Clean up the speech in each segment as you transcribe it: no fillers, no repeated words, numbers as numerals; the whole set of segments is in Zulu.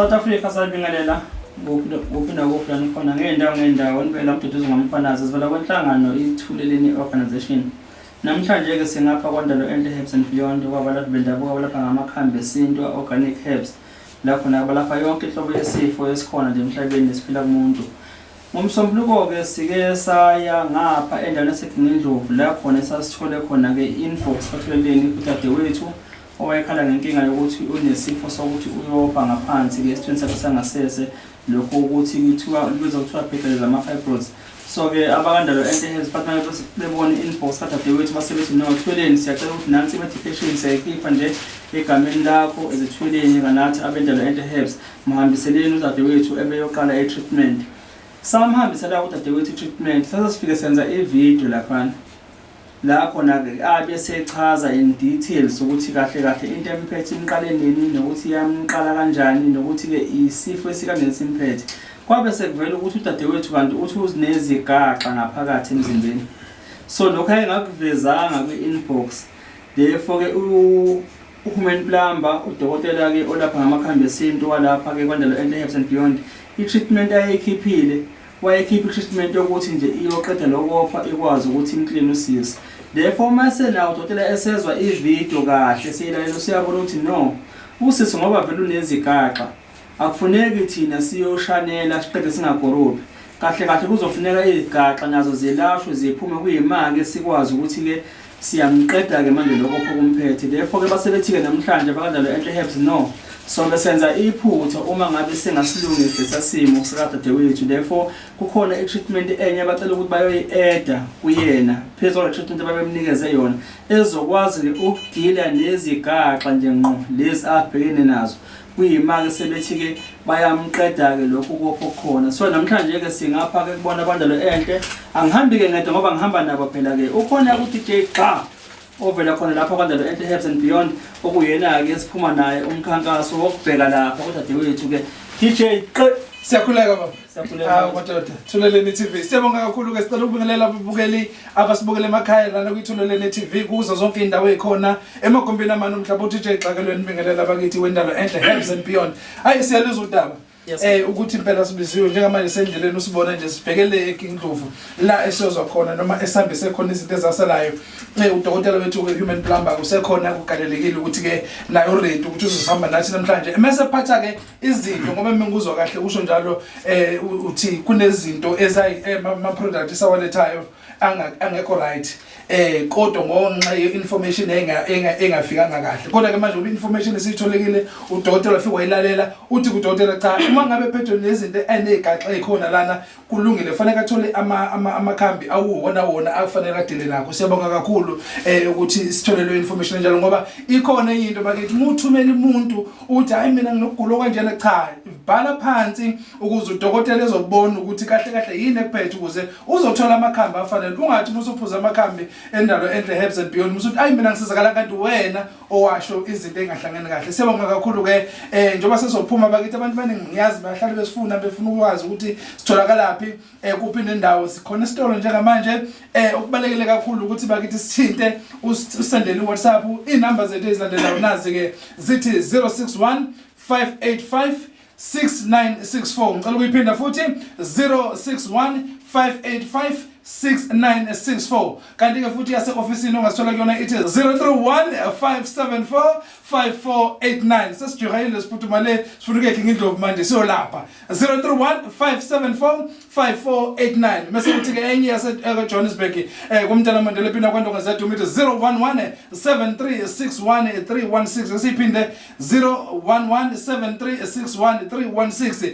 South Africa, sabingelela kuphi nakuphi la nikhona, ngey'ndawo ngey'ndawo. Nibela uMduduzi ngoMkhwanazi, sivela kwenhlangano iThuleleni Organisation. Namhlanje-ke singapha kwaNdalo Enhle Herbs and Beyond, kwabalaphi bendabuko abalapha ngamakhambi esintu, organic herbs, la khona abalapha yonke inhlobo yesifo esikhona nje emhlabeni nesiphila kumuntu. NgoMsombuluko-ke sike saya ngapha endaweni yaseGingindlovu, la khona esasithole khona-ke i-inbox kaThuleleni kudadewethu owayekhala ngenkinga yokuthi unesifo sokuthi uyopha ngaphansi-ke esithweni sakhe sangasese, lokhu ukuthi kuthiwa kubizwa kuthiwa phecelezi ama-fibroids. So-ke abaKandalo Enhle Herbs bathi uma bebona i-inbox kadadewethu base bethi, "No, Thweleni, siyacela ukuthi nansi i-medication, siyayikhipha nje egameni lakho ezithweleni kanathi abeNdalo Enhle Herbs, mhambiseleni udadewethu ebeyoqala i-treatment." Samhambisela udadewethu i-treatment. Sase sifike senza i-video laphana, la khona-ke abe sechaza in details ukuthi kahle kahle into emphethe imqale nini, nokuthi iyamqala kanjani, nokuthi-ke isifo esikanjani simphethe. Kwabe sekuvela ukuthi udadewethu kanti uthi unezigaxa ngaphakathi emzimbeni. So lokho ayengakuvezanga kwi-inbox. Therefore-ke uHuman Plumber, udokotela-ke olapha ngamakhambi esintu walapha-ke kwaNdalo Enhle Herbs and Beyond, i-treatment ayeyikhiphile, wayekhipha i-treatment yokuthi nje iyoqeda lokopha, ikwazi ukuthi imclean usisi. Therefore uma senawo udokotela esezwa ividiyo kahle, seyilalela, usiyabona ukuthi no, usisi ngoba vele unezigaxa, akufuneki thina siyoshanela siqede singagorobhi. Kahle kahle kuzofuneka izigaxa nazo zilashwe ziphume, kuyima-ke sikwazi ukuthi-ke siyamqeda-ke manje lokho okumphethe. Therefore-ke basebethi-ke namhlanje bakaNdalo Enhle Herbs, no, sobe senza iphutha uma ngabe singasilungisi lesa simo sikadadewethu. Therefore kukhona i-treatment enye abacela ukuthi bayoyi-eda kuyena phezu kwale treatment ababemnikeze yona, ezokwazi-ke ukudila nezigaxa nje ngqo lezi abhekene nazo, kuyima-ke sebethi-ke bayamqeda-ke lokhu kopho okukhona. So namhlanje-ke singapha-ke kubona abaNdalo Enhle. Angihambi-ke ngedwa ngoba ngihamba nabo phela-ke. Ukhona ku-DJ Xa ovela khona lapha kwaNdalo Enhle Herbs and Beyond, okuyena-ke esiphuma naye umkhankaso wokubheka lapha kudadewethu-ke. DJ Qe. Siyakhuleka, baba. Siyakhuleka. Hawu madoda, Thuleleni TV. Siyabonga kakhulu ke, sicela ukubingelela ababukeli abasibukele emakhaya lana kwiThuleleni TV kuzo zonke indawo ezikhona emagumbini amane umhlaba. UDJ Xakelweni bingelela bakithi weNdalo Enhle Herbs and Beyond. Hayi, siyalizwa udaba. Ukuthi impela sibiziwe njengamanje sendleleni, usibona nje sibhekele eKingndlovu la esiyozwa khona noma esihambise khona izinto ezasalayo. Udokotela wethu ke Human Plumber usekhona, kugalelekile ukuthi ke naye uready ukuthi uzohamba nathi namhlanje. Mase phatha ke izinto, ngoba mina ngikuzwa kahle usho njalo, uthi kunezinto ezayi ama product esawalethayo angekho right, kodwa ngonxa ye-information engafikanga kahle. Kodwa ke manje ngoba information esiyitholekile, udokotela wafika wayilalela, uthi kudokotela cha, uma ngabe phethwe nezinto enegaxa ezikhona lana, kulungile, fanele athole amakhambi awuwona wona afanele adile nakho. Siyabonga kakhulu ukuthi sithole lo information njalo, ngoba ikhona enye into bakithi, uma uthumela umuntu uthi, "Hayi, mina nginokugula kanjena," cha, bhala phansi ukuze udokotela ezobona ukuthi kahle kahle yini ekuphethe, ukuze uzothola amakhambi afanele. Ungathi uma usuphuza amakhambi eNdalo Enhle Herbs and Beyond usuthi, "Ayi, mina ngisizakala," kanti wena owasho izinto engahlangene kahle. Siyabonga kakhulu ke. Njengoba sezophuma bakithi, abantu baningi ngiyazi bahlale besifuna, befuna ukwazi ukuthi sitholakalaphi, kuphi nendawo sikhona esitolo njengamanje. Okubalekile kakhulu ukuthi bakithi sithinte, usendele iWhatsApp. Inamba zethu ezilandelayo nazi ke, zithi 061 585 6964. Ngicela ukuyiphinda futhi, 061 585 6964. Kanti ke futhi yase ofisini ongasithola kuyona ithi 031 574 5489. Sesijahile, siphuthuma le, sifuna ukuya Indlovu manje, siyolapha. 031 574 5489. Mase kuthi ke enye yase Johannesburg, kumntana Mandela Pina kwaNdonga Zaduma, ithi 011 7361 316. Siphinde, 011 7361 316.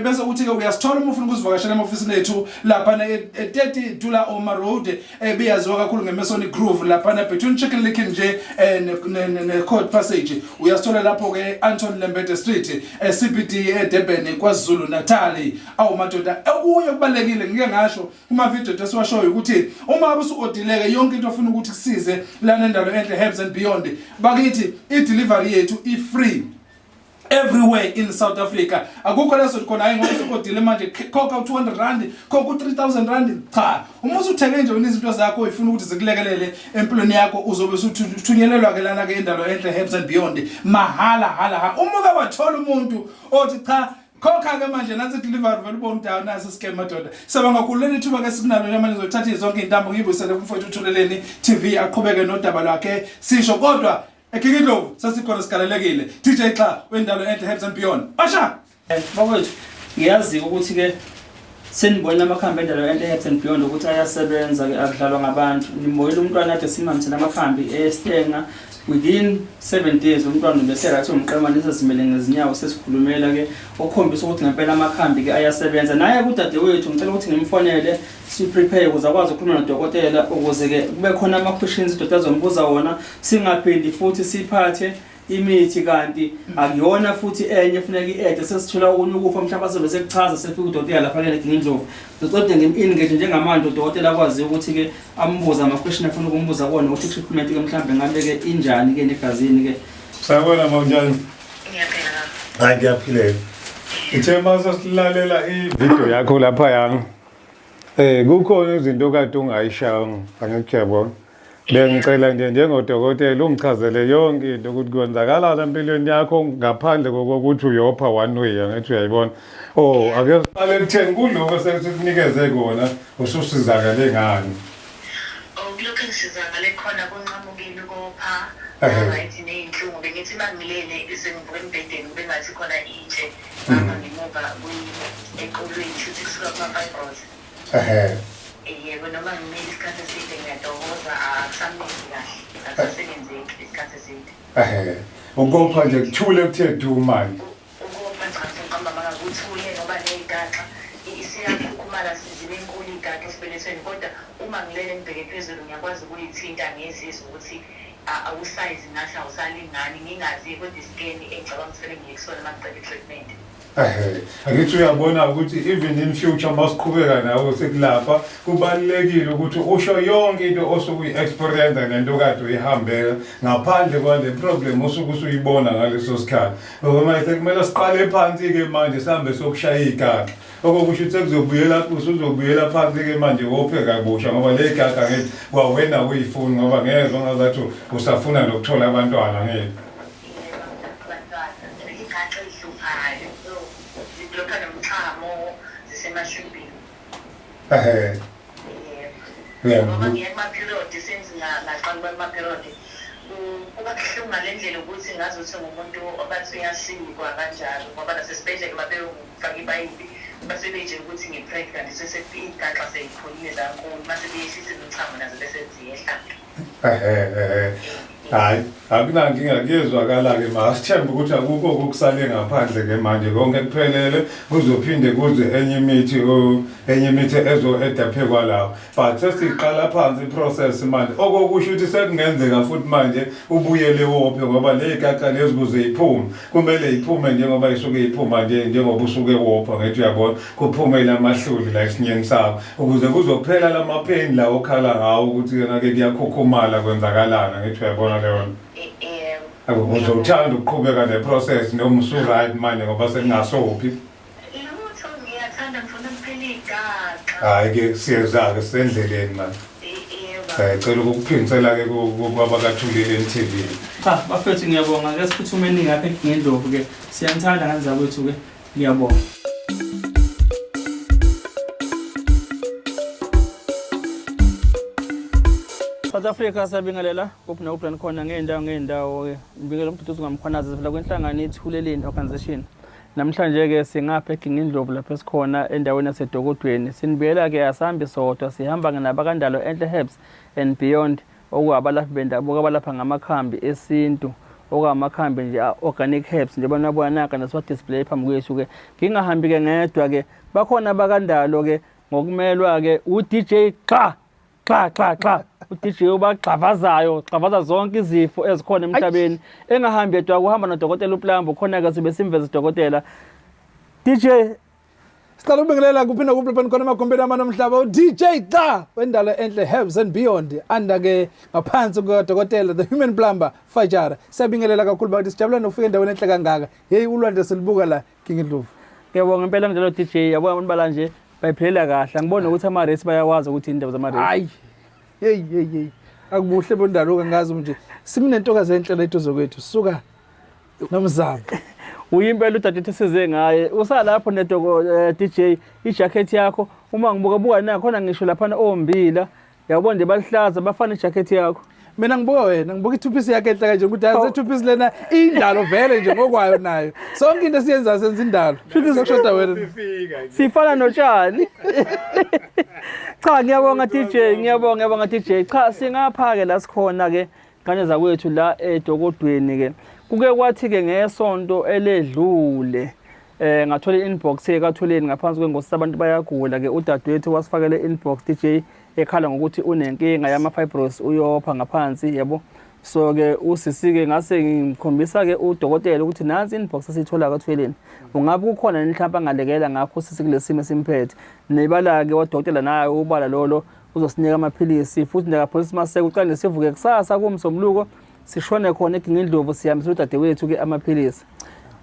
Bese uthi ke uyasithola uma ufuna ukuzivakashela emaofisini ethu lapha e 30 Dullah Omar Road, ebiyaziwa kakhulu ngeMasonic Groove, lapha between Chicken Licken nje ne Court Passage. Uyasithola lapho ke Anton Lembede Street, CBD eDurban, KwaZulu Natal. Awu madoda, okuye kubalekile ngike ngasho kuma video esiwashoyo ukuthi uma usuodileke yonke into ofuna ukuthi kusize lana eNdalo Enhle Herbs and Beyond, bakithi, i delivery yethu i free. Everywhere in South Africa akukho leso khona, hayi ngoba usukodile manje khokha u200 rand, khokha u3000 rand. Cha, uma usuthenge nje wena izinto zakho uyifuna ukuthi zikulekelele empilweni yakho, uzobe usuthunyelelwa ke lana ke Indalo Enhle Herbs and Beyond mahala hala ha. Uma uke wathola umuntu othi cha, khokha ke manje, nansi delivery, vele ubona ukuthi awunaso scam madoda. Siyabonga kakhulu leli thuba ke sikunalo nje manje. Ngizothatha zonke intambo ngiyibuyisele kumfowethu uThuleleni TV aqhubeke nodaba lwakhe sisho, kodwa eGingindlovu sasikhona sigalelekile. DJ Xa Wendalo Enhle Herbs and Beyond basha. Bakwethu, ngiyazi ukuthi ke senibonile amakhambi Endalo Enhle Herbs and Beyond ukuthi ayasebenza ke, akudlalwa ngabantu. Nimbonile umntwana ade simhambisele amakhambi eStanger, within 7 days umntwana bese right, umqemane, sezimele ngezinyawo, sesikhulumela ke, okukhombisa ukuthi ngempela amakhambi ke ayasebenza. Naye kudadewethu ngicela ukuthi ngimfonele, si-prepare ukuze akwazi ukukhuluma nodokotela, ukuze ke kube khona ama-questions udokotela azombuza wona, singaphindi futhi siphathe imithi kanti akuyona futhi enye funeka i-ede sesithola okunye ukufa mhlawumbe azobe sekuchaza sefika udokotela lapha kele Gingindlovu. Ngicela ngim-engage njengamanje udokotela akwazi ukuthi-ke ambuze ama-question afuna ukumbuza kona, ukuthi i-treatment-ke mhlawumbe ngabe-ke injani-ke negazini-ke. Sawubona ma, unjani? Ngiyaphila. Hayi, ngiyaphileka. Ithe mase silalela i-video yakho lapha yami. Kukhona izinto kade ungayishanga, angithi uyabona. Bengicela nje njengodokotela ungichazele yonke into ukuthi kwenzakalani empilweni yakho ngaphandle kokuthi uyopha one way, angithi uyayibona. Oh, ake siqale ekutheni kuloko sekunikeze kona ususizakale ngani. Oh, kulokhu engisizakale khona kunqamukile ukopha. Right, ney'nhlungu bengithi uma ngilele sengivuka embhedeni kube ngathi khona itshe ngapha ngemuva eqolweni, shuthi kusuka kuma-fibroids. Yebo, noma ngimile isikhathi eside ngiyatohoza, akusamili kahle, akusasebenzeki isikhathi eside. Ukopha nje kuthule kuthe du manje. Ukopha cha, ngiqamba amanga, kuthule ngoba ney'gaxa isiyakhukhumala, zibe nkulu iy'gaxa esibelethweni, kodwa uma ngilele ngibheke phezulu ngiyakwazi ukuyithinta ngizizwe ukuthi awusayizi ngathi awusalingani, ngingazi kodwa isikeni engicabanga ukuthi fanele ngiye kusona uma ngiqeda i-treatment. Angithi uyabona ukuthi even in future masiqhubeka nawe sekulapha kubalulekile ukuthi usho yonke into osuke uyi-experience nento kade uyihambela ngaphandle kwale problem osuke usuyibona ngaleso sikhathi. Ngoba manje sekumele siqale phansi-ke manje sihambe sokushaya igaxa. Okokusho ukuthi sekuzobuyela, usuzobuyela phansi-ke manje wophe kabusha ngoba le gaga ngithi kwawena uyifuni ngoba ngezwa ngazathi usafuna nokuthola abantwana ngeke. Yebo, abantwana igaxa ey'hluphayo so ziblokha nomchamo, zisemashubhini. Yebo. Ngoba ngiya kuma-period, since ngaqala ukuba kuma-period kuba buhlungu ngale ndlela ukuthi ngazuthi ngumuntu obathi uyasikwa kanjalo, ngoba nasesibhedlela babeyongifaka ipayipi base beyitshela ukuthi ngi-pregnant, igaxa seyikhulile zankulu, mase beyehlisa imichamo nazo bese ziyehla-ke. Ehe. Hayi, akunankinga, kuyezwakala-ke ma. Sithembe ukuthi akukho okusale ngaphandle-ke manje, konke kuphelele, kuzophinde kuze enye imithi enye imithi ezo-eda phe kwalawo. But sesiqala phansi i-process manje. Okokusho ukuthi sekungenzeka futhi manje ubuyele wophe ngoba le gaxa lezi kuze iphume. Kumele iphume njengoba isuke iphuma nje njengoba usuke wopha, ngithi uyabona, kuphume lamahluli la esinyeni sakho ukuze kuzophela lamapheni la okhala ngawo ukuthi yena ke kuyakhukhumala, kwenzakalana, ngithi uyabona leyo nto. Yebo. Uzothanda ukuqhubeka ne-process noma usu-right manje ngoba sekungasophi? Lutho, ngiyathanda, ngifuna kuphela igaxa. Hhayi-ke siyeza-ke, sisendleleni manje. Yebo. Cela ukukuphindisela-ke kwabakaThuleleni TV. Cha bafethu, ngiyabonga ke, siphuthumeni ngapha eGingindlovu ke. Siyanithanda ngane zakwethu ke. Ngiyabonga. South Africa, siyabingelela kuphi nakuphi la khona ngey'ndawo ngey'ndawo ke. Ngibingelela uMduduzi Ngamkhwanazi sivela kwinhlangano iThuleleni Organization. Namhlanje ke singapha eGingindlovu lapho esikhona endaweni yaseDokodweni. Sinibuyela ke, asihambi sodwa, sihamba nabakaNdalo Enhle Herbs and Beyond, okuwabalaphi bendabuko abalapha ngamakhambi esintu, okwamakhambi nje organic herbs njengoba nabona naka nasiwa display phambi kwethu ke. Ngingahambi ke ngedwa ke, bakhona abakandalo ke ngokumelwa ke u-DJ Xa Xa Xa Xa, u-DJ ubagxavazayo, xavaza zonke izifo ezikhona emhlabeni. Engahambi yedwa, kuhamba nodokotela uPlambo khona ke, sibe simveze udokotela. DJ. Sicela ukubingelela kuphi nokuphi lapha nikhona emagumbini amane omhlaba uDJ Xa wendalo enhle Herbs and Beyond anda ke ngaphansi kukadokotela the human plumber Fajara. Siyabingelela kakhulu bakithi sijabula nokufika endaweni enhle kangaka. Hey ulwandle silibuka la King Ndlovu. Ngiyabonga impela njalo DJ yabona abantu bala nje bayiphilela kahle angiboni ukuthi ama race bayawazi ukuthi indaba zama race. Hayi. Hey hey hey. Akubuhle bondalo kangazi nje. Siminentokazi enhle la eduze kwethu. Suka nomzamo. Uyimpela udadewethu esize ngaye. Usalapho nedoko DJ ijacket yakho uma ngibuka buka nakhona ngisho laphana ombila yabo nje balihlaza bafana ijacket yakho. Mina ngibuka wena, ngibuka i-two piece yakhe enhle kanje ukuthi yazi two piece lena indalo vele nje ngokwayo nayo. Sonke into esiyenza senza indalo. Shuthi sekushoda wena. Sifana notshani. Cha ngiyabonga DJ, ngiyabonga ngiyabonga DJ. Cha singapha ke la sikhona ke ngane zakwethu la edokodweni ke. Kuke kwathi ke ngesonto eledlule ngathola i-inbox ekathuleni ngaphansi kwengosi abantu bayagula ke udadewethu wasifakele inbox DJ ekhala ngokuthi unenkinga yama fibroids uyopha ngaphansi yabo. So ke usisi ke ngase ngimkhombisa ke udokotela ukuthi nansi inbox esithola kathweleni. Ungabe kukhona mhlawumbe angalekela ngakho usisi kulesimo esimphethe. Nebala ke wadokotela naye ubala lolo uzosinika amaphilisi futhi ndakapholisa maseko uqale sivuke kusasa kumsombuluko sishone khona eGingindlovu sihambisela udadewethu ke amaphilisi.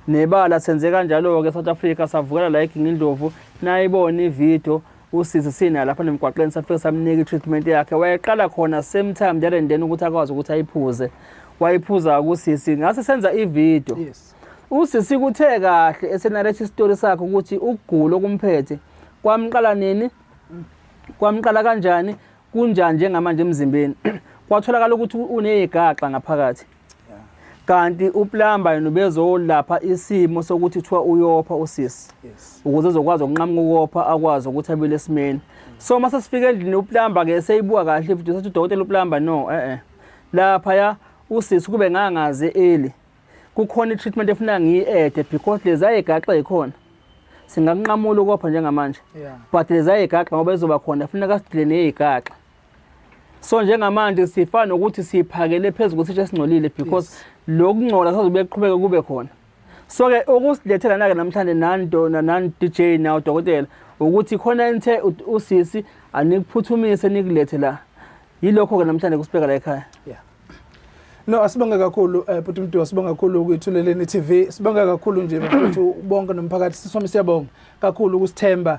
Nebala senze kanjalo ke South Africa savukela la eGingindlovu nayibona ivideo usisi sina lapha nemgwaqeni safika samnika i-treatment yakhe wayeqala khona same time there and then ukuthi akwazi ukuthi ayiphuze wayiphuza kusisi ngase senza ivideo. Yes. Usisi kuthe kahle esenarrate isitori sakhe ukuthi ukugula okumphethe kwamqala nini kwamqala kanjani kunjani njengamanje emzimbeni kwatholakala ukuthi unezigaxa ngaphakathi kanti uplumber yena ubezolapha isimo sokuthi kuthiwa uyopha usisi ukuze ezokwazi ukunqamuka ukopha akwazi ukuthi abile esimeni. So mase sifika endlini uplumber ke seyibuka kahle ivideo sathi udokotela uplumber no lapha ya usisi kube ngangazi early kukhona i-treatment efuna ngiyi-ede because lezi ayigaxa ikhona singakunqamula ukopha njengamanje but lezi ayigaxa ngoba izoba khona funeka sidile neyigaxa. So njengamanje sifana nokuthi siphakele phezu kwesitsha esingcolile because lokungcola sazobe kuqhubeka kube khona. So ke okusilethela nake namhlanje nando nani DJ nawo dokotela ukuthi khona nithe usisi anikuphuthumise nikulethe la. Yilokho ke namhlanje kusibeka la ekhaya. Yeah. No asibonge kakhulu bhuti Mdu, asibonge kakhulu kuyithuleleni TV. Sibonge kakhulu nje bafethu bonke nomphakathi siswami siyabonga kakhulu ukusithemba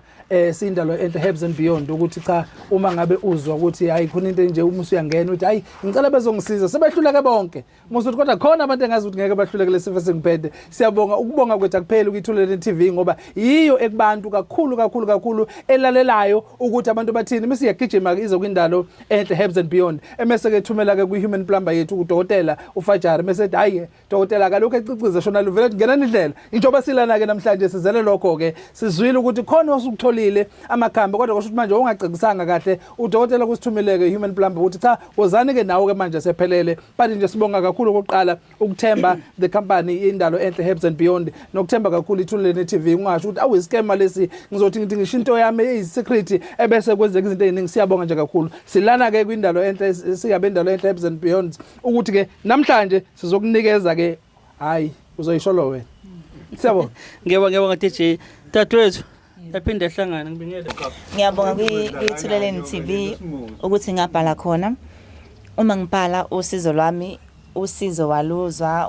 sindalo enhle Herbs and Beyond ukuthi cha uma ngabe uzwa ukuthi hayi khona into nje uma usuyangena uthi hayi ngicela bezongisiza sebehluleke bonke. Musu uthi kodwa khona abantu engazi ukuthi ngeke bahluleke lesifo sengiphethe. Siyabonga ukubonga kwethu akupheli kuyithuleleni TV ngoba yiyo ekubantu kakhulu kakhulu kakhulu elalelayo ukuthi abantu bathini mase iyagijima ize kwindalo enhle Herbs and Beyond emese ke thumela ke kwi human plumber yethu udokotela uFajari mase ethi hayi dokotela kalokho ecicize shona luvele ethi ngena indlela injoba silana ke namhlanje sizele lokho ke sizwile ukuthi khona osukutholile amakhambi kodwa kusho ukuthi manje ungacecisanga kahle udokotela kusithumele ke human plumber ukuthi cha wozani ke nawo ke manje sephelele but nje sibonga kakhulu okokuqala ukuthemba the company indalo enhle Herbs and Beyond nokuthemba kakhulu ithuleleni TV ungasho ukuthi awu iskema lesi ngizothi ngithi ngisho into yami eyi secret ebese kwenzeka izinto eziningi siyabonga nje kakhulu silana ke kwindalo enhle siyabe indalo enhle Herbs and Beyond ukuthi ke namhlanje sizokunikeza ke hayi uzoyisholo wena siyabonga. Ngiyabonga ngiyabonga DJ dadewethu yaphinde ehlangana ngibingele baba. Ngiyabonga kwi-Thuleleni TV ukuthi ngabhala khona. Uma ngibhala usizo lwami usizo waluzwa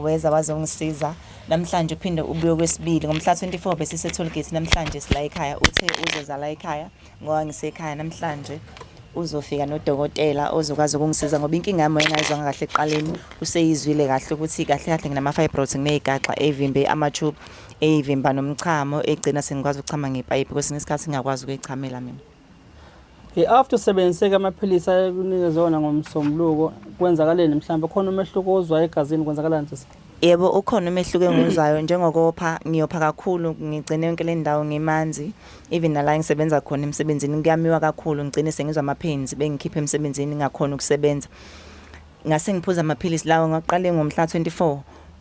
weza wazongisiza. Namhlanje uphinde ubuye kwesibili ngomhla 24 bese tollgate namhlanje sila ekhaya uthe uzoza la ekhaya ngoba ngisekhaya namhlanje uzofika nodokotela ozokwazi ukungisiza ngoba inkinga yami wayengayizwanga kahle ekuqaleni useyizwile kahle ukuthi kahle kahle nginama-fibroids ngineyigaxa evimbe ama-tube eyivimba nomchamo egcina sengikwazi ukuchama ngepayipi kwesinye isikhathi ngingakwazi ukuyichamela mina. Okay, after usebenzise amaphilisi ayekunikeze wona ngomsombuluko kwenzakaleni mhlawumbe khona umehluko ozwayo egazini kwenzakalani sisi? Yebo ukhona umehluko engiwuzwayo njengokopha ngiyopha kakhulu ngigcine yonke le ndawo ngimanzi even nala ngisebenza khona emsebenzini kuyamiwa kakhulu ngigcine sengizwa ama-pains bengikhipha emsebenzini ngakhona ukusebenza. Ngase ngiphuza amaphilisi lawo ngaqale ngomhla 24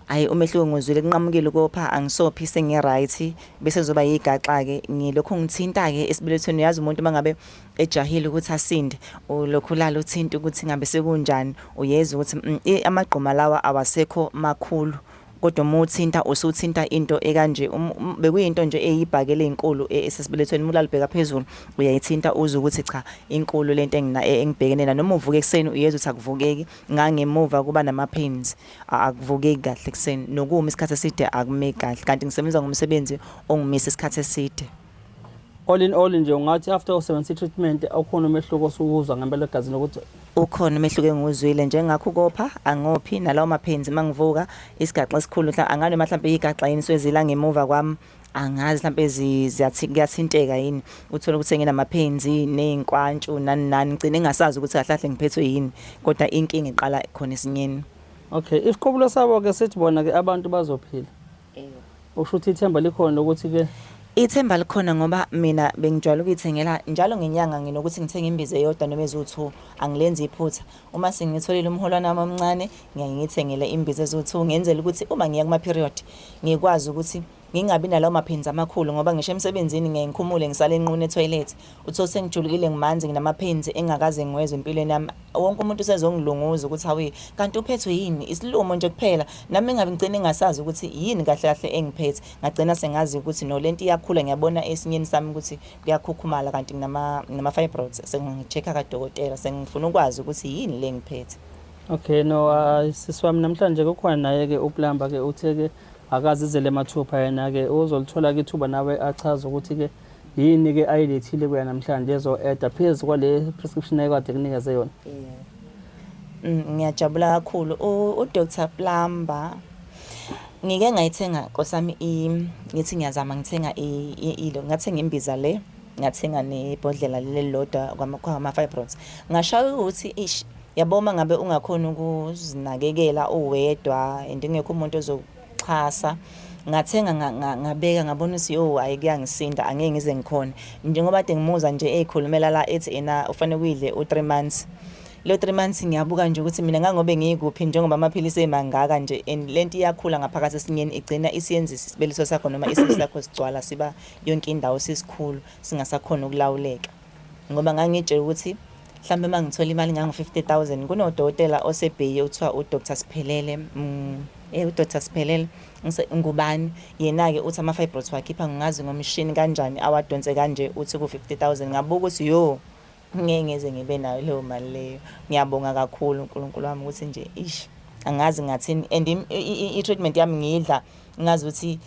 hayi umehluko ngizwile kunqamukile ukopha angisophi sengi-right bese kuzoba yigaxa-ke ngilokhu ngithinta-ke esibelethweni uyazi umuntu uma ngabe ejahile ukuthi asinde ulokhu ulala uthinta ukuthi ngabe sekunjani uyezwa ukuthi amagquma lawa awasekho makhulu. Kodwa uma uthinta usuthinta into ekanje bekuyinto nje eyibhakele enkulu esesibelethweni, uma ulalibheka phezulu uyayithinta uzwe ukuthi cha, inkulu lento engibhekene nayo. Noma uvuka ekuseni uyezwa ukuthi akuvukeki, ngangemuva kuba nama-pains, akuvukeki kahle ekuseni, nokuma isikhathi eside akumeki kahle, kanti ngisebenza ngomsebenzi ongimisa isikhathi eside. All in all nje ungathi after usebenzisa i-treatment awukhona umehluko osuwuzwa ngempela egazini ukuthi? Ukhona umehluko engiwuzwile, njengakho ukopha angophi, nalawo ma-pains uma ngivuka isigaxa esikhulu, angani noma mhlawumbe igaxa yini swezila ngemuva kwami, angazi mhlawumbe kuyathinteka yini, uthole ukuthi nginama-pains ney'nkwantshu nani nani, ngigcine ngingasazi ukuthi kahle kahle ngiphethwe yini, kodwa inkinga iqala khona esinyeni. Okay, isiqubulo sabo-ke sithi bona-ke abantu bazophila. Usho ukuthi ithemba likhona lokuthi-ke? Ithemba likhona ngoba mina bengijwayele ukuyithengela njalo ngenyanga, nginokuthi ngithenge imbiza eyodwa noma eziwu-2, angilenzi iphutha. Uma sengitholile umholwana wami omncane, ngiyaye ngiyithengele imbiza eziwu-2, ngenzela ukuthi uma ngiya kuma-period ngikwazi ukuthi ngingabi nalawo ma-pains amakhulu, ngoba ngisho emsebenzini ngiyaye ngikhumule ngisale nqunu ethoyilethi, uthole sengijulukile ngimanzi nginama-pains engingakaze ngiwezwe empilweni yami. Wonke umuntu usezongilunguza ukuthi hawe, kanti uphethwe yini, isilumo nje kuphela. Nami ngabe ngigcine ngingasazi ukuthi yini kahle kahle engiphethe, ngagcina sengazi ukuthi no, lento iyakhula, ngiyabona esinyeni sami ukuthi kuyakhukhumala, kanti nginama-fibroids. Sengi-check-a kadokotela, sengifuna ukwazi ukuthi yini le engiphethe. Okay, no, sisi wami namhlanje kukhona naye-ke uPlumber-ke uthe-ke akazizele mathupha yena-ke uzolithola-ke ithuba nawe achaze ukuthi-ke yini-ke ayilethile kuya namhlanje ezo-eda phezu kwale prescription ayekade kunikeze yona. Ngiyajabula kakhulu. U-Dr Plumber ngike ngayithenga nkosami, ngithi ngiyazama ngithenga ilo, ngathenga imbiza le, ngathenga nebhodlela leli lodwa kwama-fibroids. Ngashaya ukuthi ish, yabo uma ngabe ungakhoni ukuzinakekela uwedwa and kungekho umuntu ozokuxhasa, ngathenga ngabeka, ngabona ukuthi yo, hhayi kuyangisinda, angeke ngize ngikhone. Njengoba kade ngimuzwa nje ey'khulumela la ethi ena ufanele uyidle u-3 months. Lo 3 months ngiyabuka nje ukuthi mina ngangobe ngiyikuphi, njengoba amaphilisi emangaka nje, and lento iyakhula ngaphakathi esinyeni, igcina isiyenzisa isibeliso sakho noma isisu sakho sigcwala siba yonke indawo sisikhulu, singasakhona ukulawuleka. Ngoba ngangitshela ukuthi mhlawumbe uma ngithola imali ngango-50 000, kunodokotela osebheyi okuthiwa uDr Siphelele, uDr Siphelele ngubani yena-ke, uthi ama-fibroids wakhipha ngingazi ngomshini kanjani, awadonse kanje, uthi ku-50 000. Ngabuka ukuthi yo, ngeke ngeze ngibe nayo leyo mali leyo. Ngiyabonga kakhulu uNkulunkulu wami ukuthi nje ish, angazi ngathini, and i-treatment yami ngiyidla ngazi ukuthi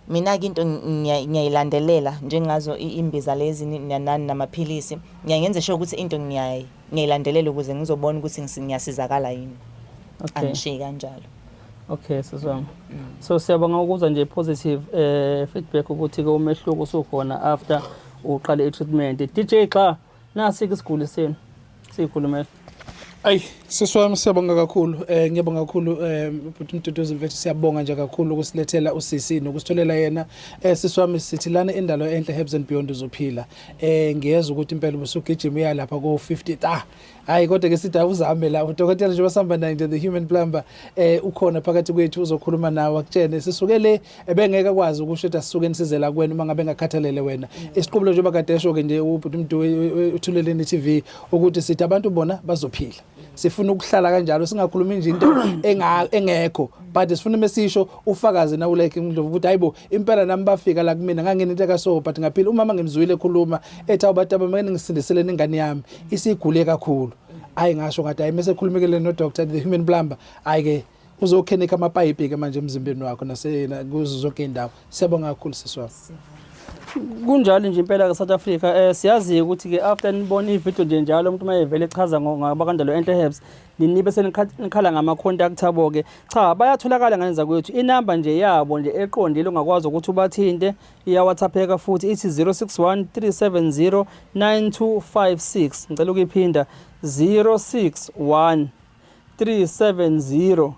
mina-ke into ngiyayilandelela, njengazo imbiza lezi nani namaphilisi, ngiyayenza sure ukuthi into ngiyayilandelela ukuze ngizobona ukuthi ngiyasizakala yini. Angishiyi kanjalo. Okay, sisi wami. So siyabonga ukuza nje positive feedback ukuthi ke umehluko usukhona after uqale i-treatment. DJ xa nasi ke isiguli senu sikhulumela. Ayi, sisi wami, siyabonga kakhulu. Ngiyabonga kakhulu, bhuti Mduduzi mfethu, siyabonga nje kakhulu ukusilethela usisi nokusitholela yena. Sisi wami, sithi lana Indalo Enhle Herbs and Beyond uzophila. Ngiyezwa ukuthi impela ubusugijima uya lapha ko 50 ta. Hayi, kodwa ke sithi awuzame la. Udokotela nje basihamba naye nje, the human plumber, ukhona phakathi kwethu, uzokhuluma nawe akutshene. Sisuke le ebengeke akwazi ukusho ukuthi asisuke nisizela kuwena uma ngabe engakhathalele wena. Isiqubulo njengoba kade esho ke nje ubhuti Mdu uThuleleni TV ukuthi sithi abantu bona bazophila. Sifuna ukuhlala kanjalo, singakhulumi nje into engekho, but sifuna mesisho ufakaze nawe like Ndlovu ukuthi hayibo, impela nami bafika la kumina nganginento ekaso, but ngaphila. Umama ngimzwile ekhuluma ethi awubantu abamane ngisindiseleni ingane yami isigule kakhulu. Hayi, ngasho ngathi hayi, mase khulumekele no Dr the human plumber, hayi ke uzokhenika amapayipi ke manje emzimbeni wakho nase kuzo zonke indawo. Siyabonga kakhulu, sisi wami. Kunjalo nje impela ke South Africa, siyazi ukuthi ke after nibona i-video nje njalo umuntu mayevele echaza ngabakandalo Enhle Herbs, ninibe senikhala ngama contact abo ke. Cha, bayatholakala ngenza kwethu. Inamba nje yabo nje eqondile ongakwazi ukuthi ubathinte, iya WhatsApp-eka futhi, ithi 061 370 9256. Ngicela ukuyiphinda, 061 370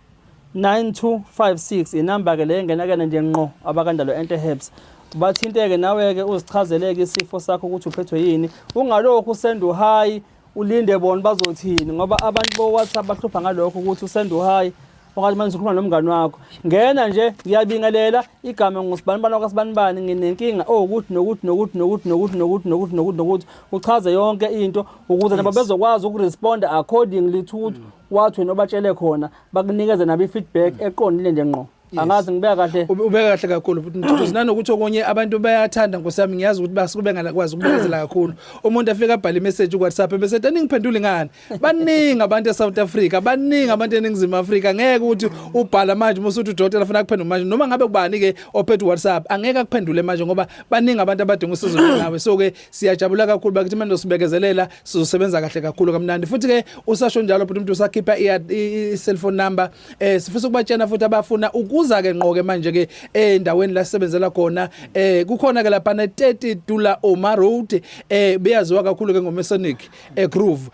9256. Inamba ke le engena kena nje ngqo abakandalo Enhle Herbs. Bathinteke nawe-ke uzichazeleke isifo sakho ukuthi uphethwe yini, ungalokhu usenda u-hi ulinde bona bazothini, ngoba abantu bo-WhatsApp bahlupha ngalokho ukuthi usenda u-hi okanye manje ukhuluma nomngani wakho. Ngena nje, ngiyabingelela, igama ngusibanibani wakasibanibani, nginenkinga owukuthi nokuthi nokuthi nokuthi nokuthi nokuthi nokuthi nokuthi nokuthi, uchaze yonke into ukuze nabo bezokwazi ukuresponda accordingly to ukuthi wathi wena obatshele khona, bakunikeze nabo i-feedback eqondile nje ngqo. Angazi ngibeka kahle. Ubeka kahle kakhulu futhi Mduduzi, nanokuthi okunye abantu bayathanda, nkosi yami, ngiyazi ukuthi basuke bengakwazi ukubekezela kakhulu. Umuntu afike abhale imessage ku WhatsApp bese ethi aningiphenduli ngani. Baningi abantu eSouth Africa, baningi abantu eNingizimu Afrika. Ngeke ukuthi ubhala manje uma usuthi udokotela afuna akuphendule manje, noma ngabe kubani ke ophethe WhatsApp angeke akuphendule manje ngoba baningi abantu abadinga usizo nawe. So ke siyajabula kakhulu bakithi, manje sibekezelela, sizosebenza kahle kakhulu kamnandi. Futhi ke usasho njalo futhi umuntu usakhipha i-cellphone number, sifisa ukubatshena futhi abafuna ukuza ke ngqoke manje ke endaweni la sisebenzela khona, kukhona ke lapha 30 Dullah Omar Road, beyaziwa kakhulu ke ngoMasonic Groove,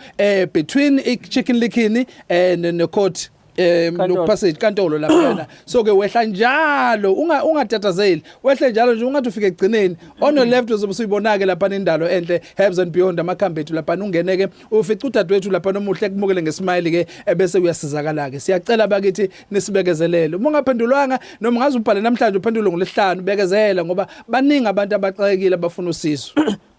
between i-Chicken Licken ne court, Nkantolo. Passage kantolo laphana. So ke wehla njalo, ungatatazeli, wehle njalo nje ungathi ufike egcineni, on your left uzobe usuyibona ke lapha Indalo Enhle Herbs and Beyond, amakhambi ethu lapha. Ungene ke ufica udadewethu lapha nomuhle kumukele ngesmile ke, ebese uyasizakala ke. Siyacela bakithi nisibekezelele, uma ungaphendulwanga noma ungaze ubhale namhlanje uphendule ngolesihlanu, bekezela ngoba baningi abantu abaxakekile abafuna usizo.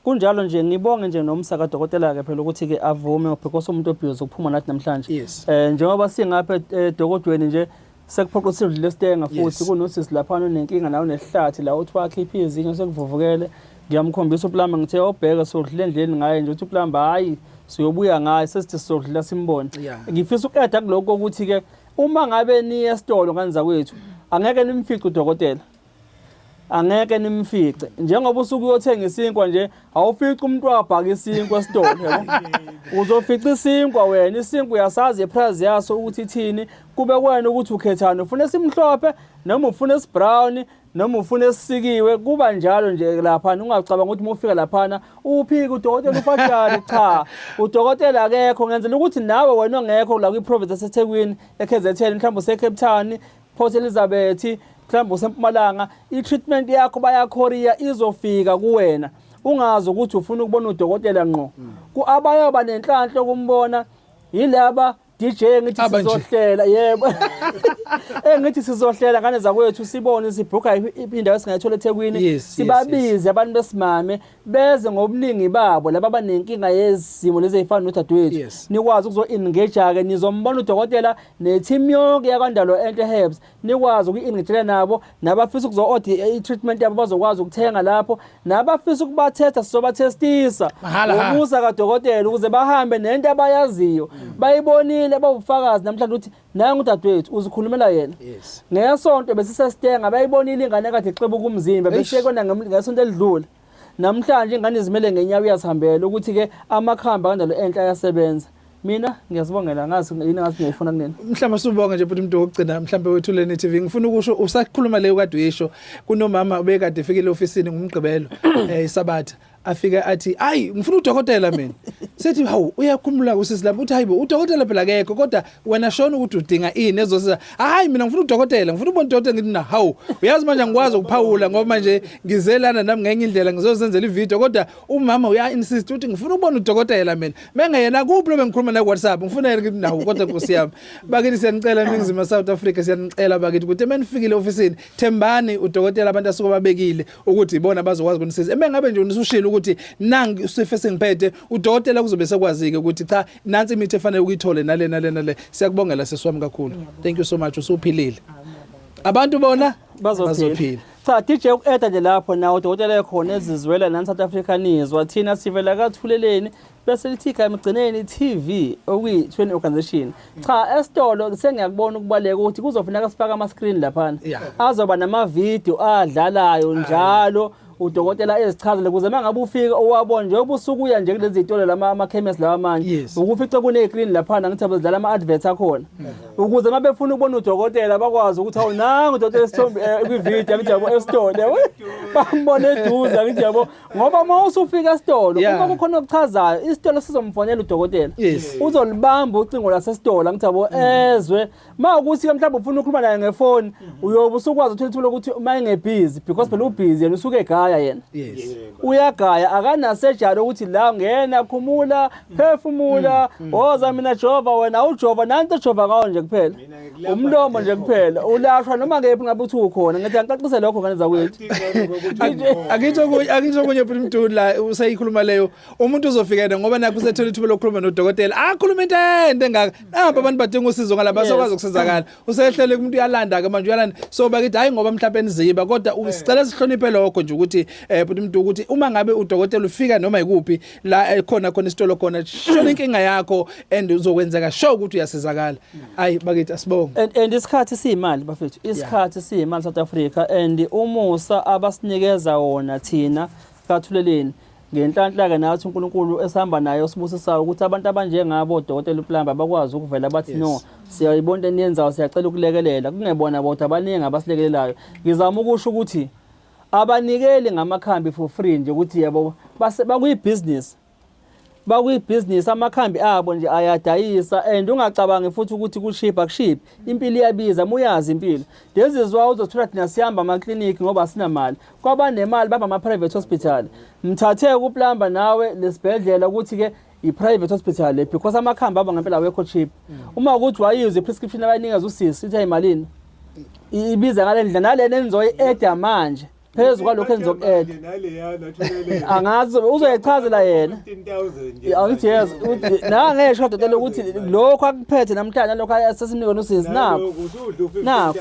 Kunjalo nje, ngibonge nje nomsa kadokotela ke phela ukuthi ke avume because umuntu obhizi ukuphuma nathi namhlanje. Njengoba singapha edokodweni nje sekuphoqa ukuthi sidlule esitenga futhi kunosisi lapha onenkinga nawe nehlathi la uthi wakhipha izinyo sekuvuvukele. Ngiyamkhombisa uplumber, ngithe obheke sodlula endleleni ngaye nje, uthi uplumber hayi siyobuya ngaye, sesithi sizodlula simbone. Ngifisa ukuqeda kulokho ukuthi ke uma ngabe niye esitolo ngane zakwethu angeke nimfice udokotela. Angeke nimfice njengoba usuke uyothenga isinkwa nje, awufici umuntu wabhaka isinkwa esitolo, yabo. Uzofica isinkwa wena, isinkwa uyasazi iprice yaso ukuthi ithini, kube kuwena ukuthi ukhethani, ufuna esimhlophe noma ufuna esibrown noma ufuna esisikiwe. Kuba njalo nje laphana, ungacabanga ukuthi uma ufika laphana uphike udokotela uFajani, cha, udokotela akekho. Ngenzela ukuthi nawe wena ongekho la kwi-province yaseThekwini, eKZN, mhlawumbe use-Cape Town, Port Elizabeth, mhlawumbe usempumalanga, i-treatment yakho bayacourier izofika kuwena, ungazi ukuthi ufuna ukubona udokotela ngqo. Ku abayoba nenhlanhla ukumbona yilaba, DJ, ngithi Aba nje. Sizohlela, yebo, engithi sizohlela ngane zakwethu, sibone sibhuka indawo esingayithola eThekwini, sibabize abantu besimame beze ngobuningi babo laba abanenkinga yezimo lezi ezifana nodadewethu. Nikwazi ukuzo-engage-ke, nizombona udokotela ne-team yonke yakwaNdalo Enhle Herbs, nikwazi uku-engage nabo. Nabafisa ukuzo-order i-treatment yabo bazokwazi ukuthenga lapho, nabafisa ukubathesta sizobathestisa Mahhala ha. ngomusa kadokotela ukuze bahambe nento abayaziyo, bayibonile, bawubufakazi namhlanje ukuthi nangu udadewethu uzikhulumela yena. Ngesonto besisesitenga, bayibonile ingane ekade ixebuka umzimba, besiyekona ngesonto elidlule. Namhlanje ingane izimele ngenyawo, iyazihambela, ukuthi-ke amakhambi aKaNdalo Enhle ayasebenza. Mina ngiyazibongela, ngazi yini ngathi ngiyayifuna kunina. Mhlawumbe subonga nje futhi umuntu wokugcina mhlawumbe weThuleleni TV, ngifuna ukusho usakhuluma leyo kade uyisho, kunomama obekade efikile ofisini ngumgqibelo, isabatha, afike athi ayi ngifuna udokotela mina. Sithi hawu, uyakhumula usisi lapho, uthi hayibo, udokotela phela akekho, kodwa wena shona ukuthi udinga ini ezosiza. Hayi, mina ngifuna udokotela, ngifuna ubona udokotela. Ngithi na hawu, uyazi manje angikwazi ukuphawula ngoba manje ngizelana nami ngenye indlela ngizozenzela ivideo, kodwa umama uya insist uthi ngifuna ukubona udokotela mina, mengeyena kuphi lo bengikhuluma naye ku WhatsApp, ngifuna yena. Ngithi nawo, kodwa nkosi yami bakithi, siyanicela eNingizimu South Africa, siyanicela bakithi ukuthi emenifikile ofisini thembani udokotela, abantu asuke babekile ukuthi ibona bazokwazi ukunisiza. Emengabe nje unisushilo ukuthi nangi isifo esingiphethe, udokotela kuzobe sekwazi-ke ukuthi cha, nansi imithi efanele ukuyithole nale nale nale. Siyakubongela sesiwami kakhulu, thank you so much, usuphilile, abantu bona bazophila. Cha DJ, uku-eda nje lapho nawo udokotela ekhona ezizwela nani South Africa nizwa thina sivela kaThuleleni bese lithi igama egcineni TV okuyi-Twin Organization. Cha, esitolo sengiyakubona ukubaleka ukuthi kuzofuneka sifake ama-screen laphana azoba namavidiyo adlalayo njalo udokotela ezichazele ukuze uma ngabe ufika uwabona njengoba usuke uya nje kulezi zitolo lama amakhemesi lawa manje, ukufice kune-screen laphana, ngithi abazidlala ama-adverts akhona ukuze uma befuna ukubona udokotela bakwazi ukuthi awu nangu udokotela esithombe, kwividiyo, angithi yabo, esitolo yabo, bambone eduze, angithi yabo, ngoba uma usufika esitolo uma kukhona okuchazayo isitolo sizomfonela udokotela, uzolibamba ucingo lasesitolo, angithi yabo, ezwe uma ukuthi ke mhlawumbe ufuna ukukhuluma naye ngefoni, uyobe usukwazi uthola ithuba lokuthi uma engebhizi, because phela ubhizi yena usuke egada. Uyagaya yena. Yes. Uyagaya, akanasejari ukuthi la ngena khumula, phefumula, woza mina jova, wena ujova nanto jova ngawo nje kuphela. Umlomo nje kuphela. Ulashwa noma ngephi ngabe uthi ukhona. Ngithi angicacise lokho ngane zakwethu. Akitsho kunye phela umuntu la useyikhuluma leyo, umuntu uzofika yena ngoba nakho usethola ithuba lokukhuluma nodokotela, akhuluma into ende engaka, napa abantu badinga usizo ngalaba, basokwazi ukusizakala, usehlele umuntu uyalanda ke manje, uyalanda. So bakithi, hayi ngoba mhlawumbe niziba, kodwa sicela sihloniphe lokho nje ukuthi but umuntu ukuthi uma ngabe udokotela ufika noma ikuphi la khona khona isitolo khona, shona inkinga yakho and uzokwenzeka sure ukuthi uyasizakala. Hayi bakithi, asibonge. And isikhathi siyimali bafethu, isikhathi siyimali South Africa, and umusa abasinikeza wona thina kaThuleleni ngenhlanhla ke nathi uNkulunkulu esihamba naye osibusisayo ukuthi abantu abanjengabo odokotela uPlumber bakwazi ukuvela bathi no, siyayibona into eniyenzayo, siyacela ukulekelela. Kungebona bodwa, abaningi abasilekelelayo. Ngizama ukusho ukuthi abanikeli ngamakhambi for free nje, ukuthi yabo bakuyibhizinisi, bakuyibhizinisi, amakhambi abo nje ayadayisa. And ungacabangi futhi ukuthi kushipha, akushiphi, impilo iyabiza, muyazi impilo. This is why uzothola thina sihamba amakliniki ngoba asinamali, kwabanemali baba ama-private hospital. Mthathe kuPlumber nawe lesibhedlela ukuthi-ke i-private hospital le, because amakhambi abo ngempela awekho cheap. Uma ukuthi wayizwe i-prescription abayinikeza usisi ithi ayimalini, ibiza ngale ndlela nalena enizoyi-eda manje phezu kwalokho enizoku-eda, angazi uzoyichazela yena. Angithi yes, nangesho dodela ukuthi lokho akuphethe namhlanje nalokho asesimnikwe nosisi, nakho nakho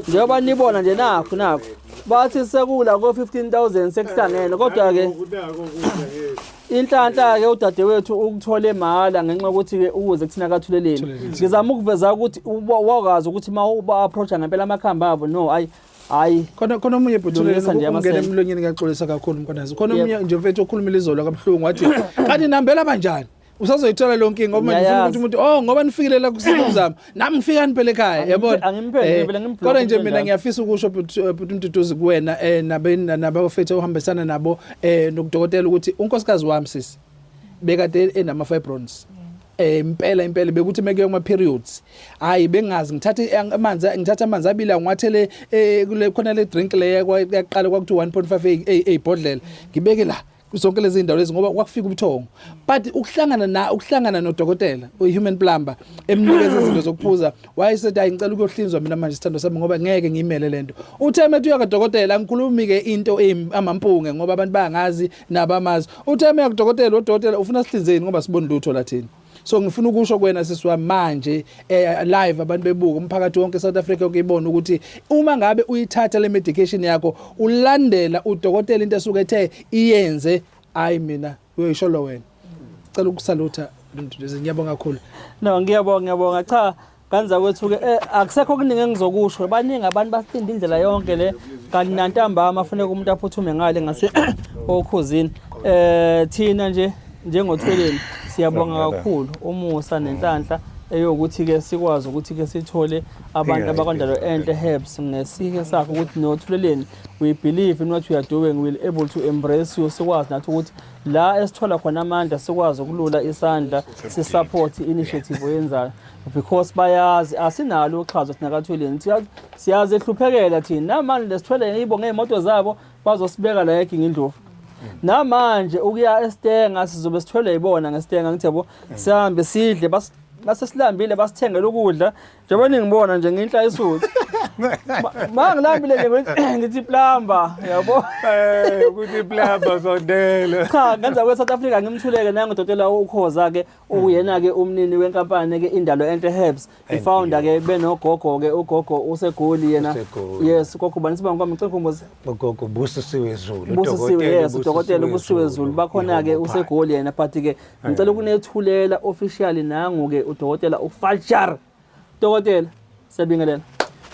njengoba nibona nje, nakho nakho bathi sekula ko-15 000 sekuhlangene. Kodwa-ke inhlanhla-ke udadewethu ukuthole mahhala ngenxa yokuthi-ke ukuze kuthina kaThuleleni. Ngizama ukuveza ukuthi wakwazi ukuthi uma uba-approach-a ngempela amakhambi abo, no, ayi hayi. Khona omunye bhuti Lungisa nje ungena amasende. emlonyeni, ngiyaxolisa kakhulu mkhwanazi. Khona omunye nje mfethu okhulumile izolo kabuhlungu, wathi kanti nihambela kanjani, usazoyithola lo nkinga ngoba manje ufuna ukuthi Ngiyayazi. umuntu, oh, ngoba nifikile la kusizama, nami ngifika niphele ekhaya, yabona. Angimpheli, vele ngimblock Kodwa nje umuntu mina enjalo. Ngiyafisa ukusho bhuti Mduduzi kuwena nabafethu ohambisana nabo nokudokotela ukuthi unkosikazi wami sisi bekade enama fibroids, impela impela bekuthi mekuya kuma periods, hayi, bengazi, ngithatha amanzi abila ngiwathele kule khona le drink le yaqala kwakuthi 1.5 eyibhodlela, ngibeke la zonke lezi ndawo lezi ngoba kwakufika ubuthongo. But ukuhlangana nodokotela uHuman Plumber emnikeza izinto zokuphuza, wayesethi, "Hayi, ngicela ukuyohlinzwa mina manje sithando sami ngoba ngeke ngiyimele lento." Uthe methu uya kadokotela, ngikhulumi ke into amampunge ngoba abantu bayangazi nabamazi, uthe meya kudokotela, udokotela ufuna sihlinzeni ngoba siboni lutho lathini. So ngifuna ukusho kuwena sisi wami manje live abantu bebuka, umphakathi wonke South Africa yonke ibone ukuthi uma ngabe uyithatha le medication yakho, ulandela udokotela into esuke ethe iyenze, hayi mina uyoyisholo wena. Cela ukusalutha Mduduzi, ngiyabonga kakhulu. No, ngiyabonga, ngiyabonga. Cha, kanza kwethu ke akusekho okuningi engizokusho. Baningi abantu basinda indlela yonke le, kanti nantambama funeka umuntu aphuthume ngale ngase okhuzini. Thina nje njengoThuleleni siyabonga kakhulu umusa nenhlanhla eyokuthi ke sikwazi ukuthi ke sithole abantu abakwaNdalo Enhle Herbs ngesihe sakho ukuthi noThuleleni, we believe in what we are doing, we'll able to embrace you, sikwazi nathi ukuthi la esithola khona amandla sikwazi ukulula isandla si-support i-initiative oyenzayo, because bayazi asinalo uxhaso thina kaThuleleni, siyazi ehluphekela thina. Namanje lesithwele yibo ngey'moto zabo bazosibeka la eGingindlovu. Namanje ukuya eStanger sizobe sithwele yibona ngeStanger, ngithi yabo, sihambe sidle, base silambile basithengele ukudla njengoba ningibona nje nginhla isuthi. Ma ngilambile nje ngithi Plumber, yabo. Ukuthi Plumber sondela. Cha, ngenza kwe South Africa ngimthuleke nangu udokotela uKhoza ke, uyena ke umnini wenkampani ke Indalo Enhle Herbs, i-founder ke, benogogo ke, ugogo useGoli yena. UseGoli. Yes, ugogo bani sibanga kwami, ngicela ukhumbuze. Ugogo Busisiwe Zulu. Busisiwe, yes, udokotela Busiwe Zulu, bakhona ke useGoli yena, but ke ngicela ukunethulela officially nangu ke udokotela uFajar. Dokotela, siyabingelela.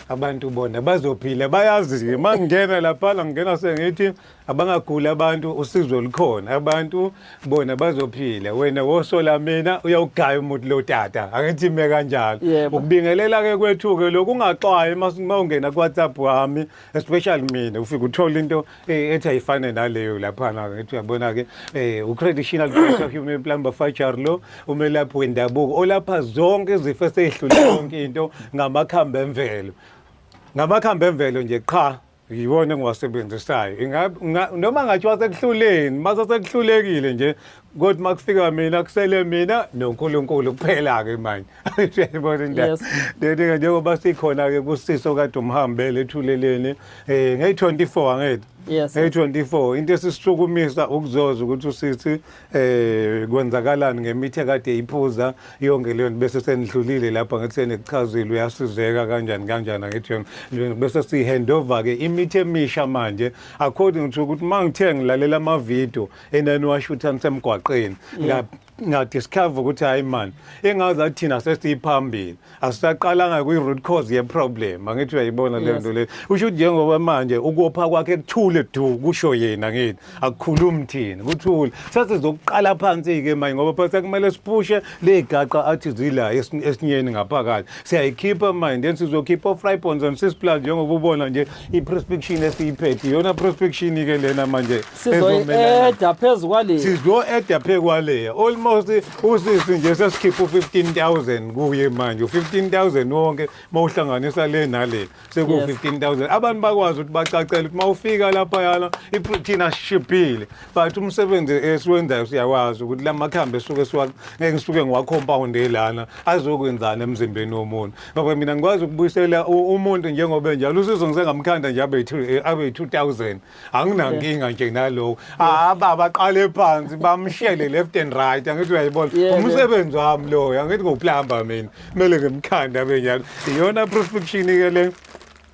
Abantu bona bazophila, bayazi uma ngingena laphana ngingena sengithi abangaguli abantu, usizo lukhona, abantu bona bazophila. Wena wosola mina uyawugaya umuthi lo tata, angithi ime kanjalo. Ukubingelela-ke kwethu-ke lokhu, ungaxwayi uma ungena ku-WhatsApp wami, especially mina, ufike uthole into ethi ayifane naleyo laphana. Ngithi uyabona-ke, u-traditional doctor Human Plumber Fajar lo, umelaphi wendabuko olapha zonke izifo eseyihlule yonke into ngamakhambi emvelo, ngamakhambi emvelo nje qha. Yiwona engiwasebenzisayo. Ingabe noma ngathiwa sekuhluleni, mase sekuhlulekile nje kodwa makufika mina kusele mina noNkulunkulu kuphela-ke manje. Uyayibona indaba. Yes. Lento-ke njengoba sikhona-ke kusisi okade umhambele ethuleleni ngeyi-24 angithi? Yes. Ngeyi-24 into esisisukumisa ukuzoza ukuthi usisi kwenzakalani ngemithi ekade iphuza yonke leyo nto bese senidlulile lapha ngithi senikuchazile uyasizeka kanjani kanjani angithi yona bese sihandover ke imithi emisha manje according to ukuthi uma ngithe ngilalela amavidiyo enaniwashutha nisemgwaqeni ngadiscover ukuthi hayi man engazathi thina sesiyiphambili asisaqalanga kwi-root cause ye-problem angithi uyayibona leyo nto leyo usho ukuthi njengoba manje ukopha kwakhe kuthule du kusho yena ngithi akukhulumi thina kuthule sesizokuqala phansi-ke manje ngoba phela sekumele siphushe leyigaqa athi zila esinyeni ngaphakathi siyayikhipha manje then sizokhipha o-frybons and sisplan njengoba ubona nje i-prescription esiyiphethe iyona prescription-ke lena manje sizoyi-eda phezu kwale sizo-eda phe kwaleya almost usisi nje sesikhipha u-15000 kuye manje u-15000 wonke uma uhlanganisa le nale seku-15000 abantu bakwazi ukuthi bacacele ukuthi uma ufika laphayana thina sishibhile but umsebenzi esiwenzayo siyawazi ukuthi la makhambi esuke ngeke ngisuke ngiwakhompawunde lana azokwenzani emzimbeni womuntu ngoba mina ngikwazi ukubuyisela umuntu njengoba enjalo usizo ngisengamkhanda nje abe yi-2000 anginankinga nje nalokho ababa qale phansi bamshele left and right angithi uyayibona umsebenzi wami loyo angithi nguplumber mina kumele ngimkhanda benyalo iyona prescription ke le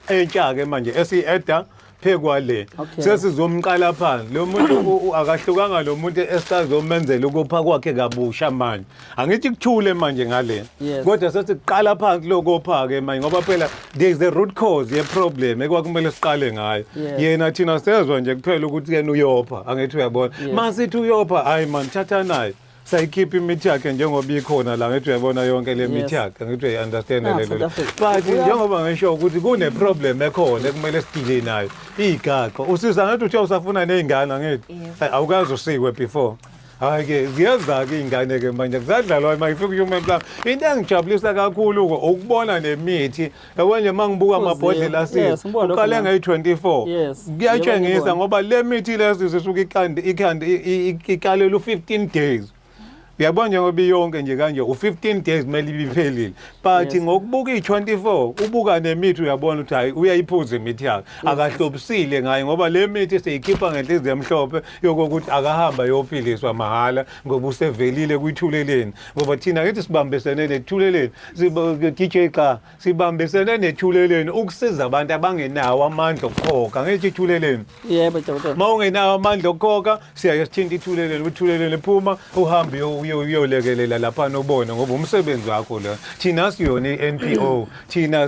entsha ke manje esiyi-eda phekwale sesizomqala phansi lo muntu akahlukanga lo muntu esazomenzela ukopha kwakhe kabusha manje angithi kuthule manje ngale kodwa sesiqala phansi lokopha-ke manje ngoba phela there is a root cause ye-problem ekwakumele siqale ngayo yena thina sezwa nje kuphela ukuthi yena uyopha angithi uyabona masithi uyopha hayi man thatha naye sayikhipha imithi yakhe njengoba ikhona la ngithi uyabona yonke le mithi yakhe ngithi uyayi-understand Ah, le South nto Africa. but njengoba ngisho ukuthi kune-problem ekhona ekumele sidile nayo iyigaqa usiza ngathi uthe usafuna ney'ngane angithi Yebo. Awukaze usikwe before hhayi ke ziyeza-ke iy'ngane ke manje kusadlalwa uma ifika u-human plan into engijabulisa kakhulu-ke ukubona nemithi yabo nje uma ngibuka amabhodlela Yes, asizi ngibona lokho uqale nami. ngeyi-24 Yes, kuyatshengisa ngiyabona. ngoba le mithi lezi zisuke ikalelwe u-15 days uyabona njengoba iyonke nje kanje u-15 days kumele ibe iphelile but ngokubuka i-24 ubuka nemithi uyabona ukuthi hhayi uyayiphuza imithi yakhe akahlobisile ngayo ngoba le mithi siyikhipha ngenhliziyo emhlophe yokokuthi akahamba yophiliswa mahhala ngoba usevelile kwithuleleni ngoba thina ngithi sibambisene nethuleleni DJ xa sibambisene nethuleleni ukusiza abantu abangenawo amandla okukhokha ngithi ithuleleni Yebo dokotela. uma ungenawo amandla okukhokha siyaye sithinta ithuleleni uthuleleni phuma uhambe uyolekelela laphana ubone ngoba umsebenzi wakho lo thina siyona i-NPO thina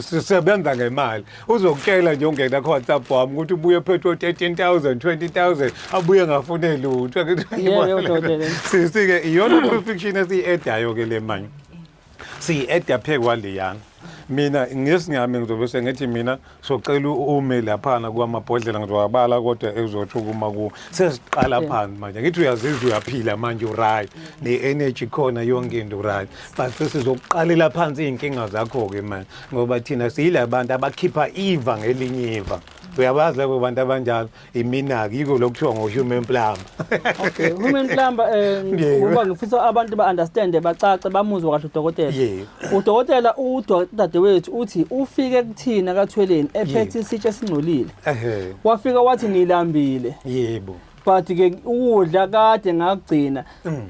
sisebenza ngemali uzokutshela nje ungena ku-WhatsApp wami ukuthi ubuye phethwe 13000 20000 abuye ngafune lutho Yebo, dokotela. sisi-ke iyona prescription esiyi-edayo ke le manje siyi-eda phe kwaleyana mina ngesingami ngizobe sengithi mina socela ume laphana kwamabhodlela ngizowabala kodwa ezothi ukuma kuwo sesiqala phansi manje ngithi uyazizwa uyaphila manje uright ne-energy khona yonke into right but sesizokuqalela phansi iy'nkinga zakho-ke manje ngoba thina siyila bantu abakhipha iva ngelinye iva uyabazi labo bantu abanjalo iminaki yiko lokuthiwa ngo-human plumber Okay, human plumber Yebo. ngoba ngifisa abantu ba-understand bacace bamuzwe kahle udokotela. Yebo. Udokotela udadewethu uthi ufike kuthina kaThweleni ephethe isitsha esingcolile. Ehhe, Wafika wathi ngilambile. yebo But ke ukudla kade ngakugcina.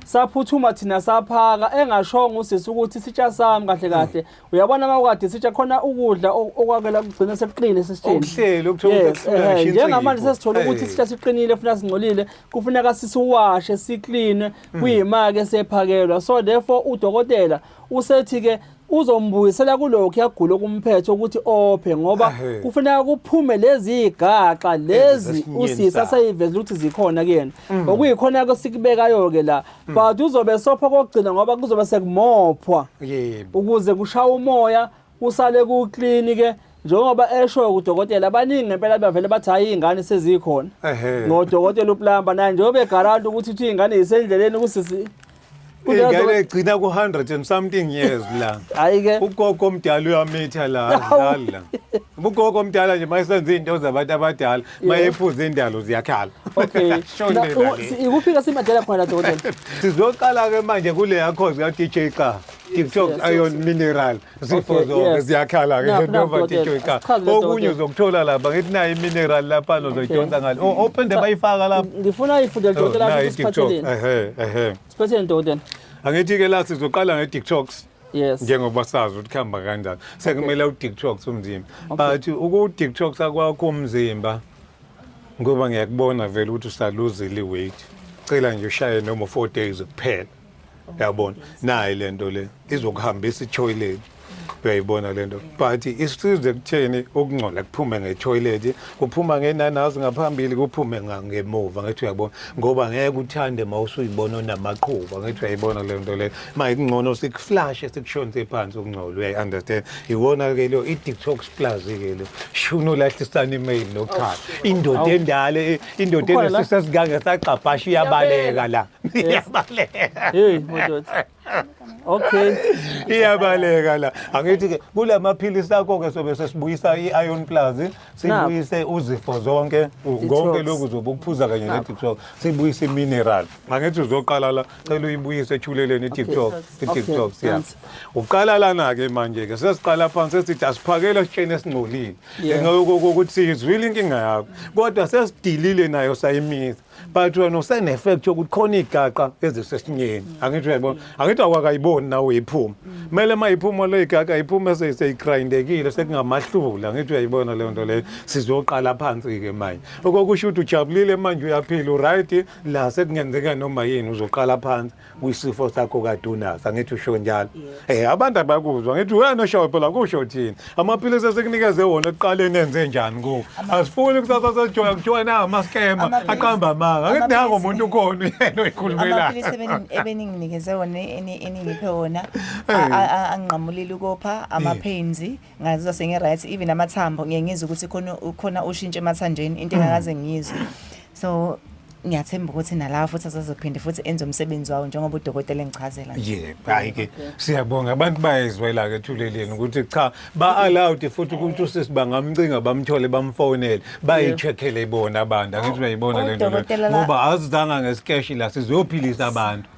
Saphuthuma thina saphaka engashongo usisi ukuthi isitsha sami kahle kahle. Uyabona mawukade isitsha khona ukudla okwakela kugcina sekuqine sesitsheni. Okuhleli, okuthiwa Yes, ukuthi kuhlula ngisho njengamanje insipho. sesithola ukuthi isitsha siqinile futhi singcolile kufuneka sisiwashe sikline kuyima-ke sephakelwa so therefore udokotela usethi-ke uzombuyisela kulokhu yagula okumphethe ukuthi ophe ngoba kufuneka kuphume lezi igaxa lezi Ezisesinyeni usisi sakhe. aseyivezile ukuthi zikhona kuyena okuyikhona-ke sikubekayo-ke la but uzobe sopha kokugcina ngoba kuzobe sekumophwa yebo ukuze kushaye umoya kusale kuklini ke njengoba esho udokotela abaningi ngempela bavele bathi hayi iy'ngane sezikhona Ehhe. ngodokotela uplamba naye njengoba egaranti ukuthi uthi iy'ngane zisendleleni kusisi Ingane egcina ku 100 and something years la. Hayi ke. Ugogo omdala uyamitha la, adlali la. Ugogo omdala nje mayesenza izinto zabantu abadala, mayephuza indalo ziyakhala. Okay. Shonde Na- la u- le. Ikuphi ka simadela khona la dokotela? Sizoqala ke manje kule yakho ka DJ Xa. TikTok iron mineral zifo zonke ziyakhala ke Naku, hand over dokotela. DJ Xa. Asichaze le Okunye dokotela. uzokuthola lapha ngithi nayo imineral lapha uzoyidonsa ngale. Oh, ophinde bayifaka lapha. Ngifuna ifundele dokotela Nayo ukuthi i-TikTok. siphatheleni. Ehhe, ehhe. Siphatheleni dokotela. Angithi ke la sizoqala nge-detox. Yes. Njengoba sazi ukuthi kuhamba kanjani sekumele u-detox umzimba, but uku-detoxa kwakho umzimba, ngoba ngiyakubona vele ukuthi usaluzile i-weight, cela nje ushaye noma 4 days kuphela, yabona, nayi lento le izokuhambisa i-toilet, uyayibona lento, but isiza ekutheni ukungcola kuphume nge-toilet, kuphuma ngenanazi ngaphambili, kuphume ngemuva, ngithi uyabona, ngoba ngeke uthande uma usuyibona unamaqhuba, ngithi uyayibona le nto leyo. Manje kungcono sikuflashe, sikushonise phansi ukungcola, uyayi-understand? Iwona-ke leyo i-detox plus-ke lo shuni olahlisana email nokhala indoda endala, indoda Ukhona la? enesisesigange sagqabhasha, iyabaleka la, iyabaleka. Hey, madoda. Okay. Iyabaleka la. Angithi ke kulamaphilisi akho ke sobe sesibuyisa i-iron plus, sibuyise uzifo zonke, konke Detox. lokhu uzobe ukuphuza kanye ne-detox, sibuyise i-mineral. Angithi uzoqala la, cela uyibuyise ethuleleni i-detox, i-detox ya. Thanks. Uqala lana ke manje ke sesiqala phansi, sesithi asiphakele esitsheni esingcolile ukuthi siyizwile inkinga yakho, kodwa sesidilile nayo, sayimisa, but wena usene-effect yokuthi khona iy'gaqa ezisesinyeni, angithi uyayibona? Angithi awakayiboni nawe uyiphuma, kumele uma iphuma le igaqa iphume seyigrindekile, sekungamahlula, angithi uyayibona leyo nto leyo? Sizoqala phansi-ke manje, okokusho ukuthi ujabulile manje, uyaphila, uright la, sekungenzeka noma yini, uzoqala phansi kwisifo sakho kade unaso, angithi usho njalo? Abantu abakuzwa, ngithi wena oshoyo phela kusho thini amaphilisi esikunikeze wona ekuqaleni, enze njani kuwo? Asifuni kusasa sesijoya kuthiwa na ama-scammer aqamba amanga, angithi nango umuntu ukhona yena oyikhulumelayo. Amaphilisi ebeninginikeze wona, eningiphe wona, anginqamulile ukopha, ama-pains ngazizwa sengi-right, even amathambo ngiye ngizwe ukuthi khona ushintsho emathanjeni, into engakaze ngiyizwe, so ngiyathemba ukuthi nalawa futhi asazophinde futhi enze umsebenzi wawo njengoba udokotela engichazela nje. Yebo, hayi-ke siyabonga, abantu bayayizwela-ke ethuleleni ukuthi cha, ba-allowed futhi ukuthi usisi bangamcinga, bamthole, bamfonele, bayi-check-ele bona abantu, angithi uyayibona le nto leyo? Udokotela Ngoba azizanga ngesikeshi la, sizophilisa abantu.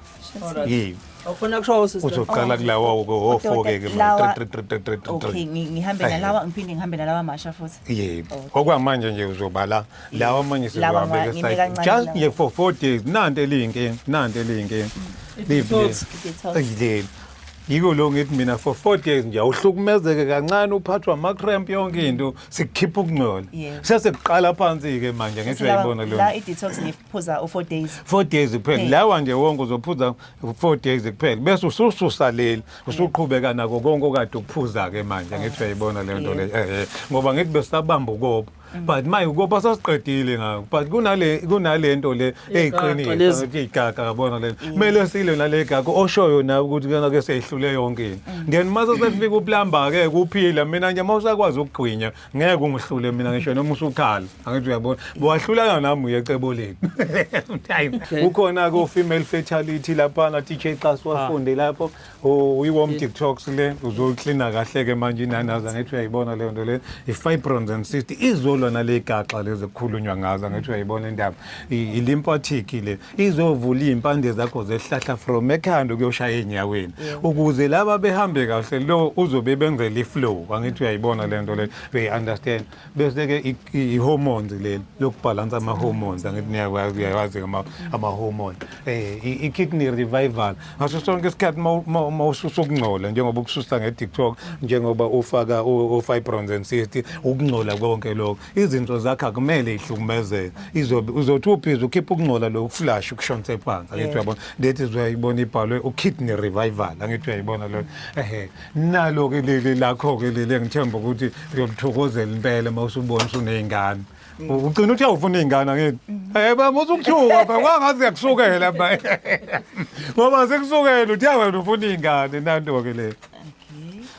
Yebo. Awufuna kusho sister. Uzoqala kulawa-ke o-four-ke ke. Lawa- 3 3 3 3 Okay, 3. ngihambe nalawa, ngiphinde ngihambe nalawa amasha futhi. Yebo, okwamanje nje uzobala lawa amanye, Lawa sizowabeka ngime esayidini. kancane Just lawa. nje for 4 days. Nanti eliyinkinga, nanti eliyinkinga. Detox. Detox. Leli yiko lo ngithi mina for 4 days nje awuhlukumezeke kancane, uphathwa ama-cramp, yonke into, sikukhipha ukungcola. Sesekuqala phansi-ke manje, ngithi uyayibona leyo? La i-detox ngiphuza u-4 days. 4 days kuphela. Lawa nje wonke uzophuza 4 days kuphela, bese usususa leli, usuqhubeka nako konke okade ukuphuza-ke manje, ngithi uyayibona leyo nto leyo? Ngoba ngithi besabamba ukopha, but manje ukopha sasiqedile ngako, but kunale nto le eyiqiniso lezi. ukuthi igaga, yabona le, kumele sile nale gaga oshoyo nawe ukuthi kena ke seyihlule yonke into, then mase sekufika uplumber-ke kuphila. Mina nje uma usakwazi ukugwinya ngeke ungihlule mina, ngisho noma usukhala, angithi uyabona, wahlulana nami uye eceboleni. Ukhona-ke o-female fertility laphana, TJ Xas, wafunde lapho uyi-warm detox le, uzoklina kahle-ke manje inanazi, angithi uyayibona leyo nto le? I-fibroids and cyst, izolwa nale gaxa lezi ekukhulunywa ngazo, angithi uyayibona indaba? I-lymphatic le izovula iy'mpande zakho zehlahla from ekhanda ukuyoshaya ey'nyaweni, ukuze laba behambe kahle, lo uzobe benzela i-flow, angithi uyayibona le nto le? Uyayi-understand? Bese-ke i-hormones leli lokubhalansa ama-hormones, angithi niyakwazi, uyawazi ama-hormone, i-kidney revival ngaso sonke isikhathi ma ususa ukungcola, njengoba ukususa nge-detox, njengoba ufaka o-fibroids and cyst, ukungcola konke lokho, izinto zakho akumele ihlukumezeke, izobe uzothi ubhizi ukhipha ukungcola lokhu, flush ukushonise phansi, angithi uyabona? That is uyayibona ibhalwe u-kidney revival, angithi uyayibona leyo? Ehe, nalo-ke leli lakho-ke leli engithemba ukuthi uyolithokozela impela uma usubona usuney'ngane, ugcina uthi awufuna iy'ngane, angithi baba usukuthuka phela kwangathi siyakusukela ba, ngoba sekusukela uthi ya wena ufuna iy'ngane, nanto-ke le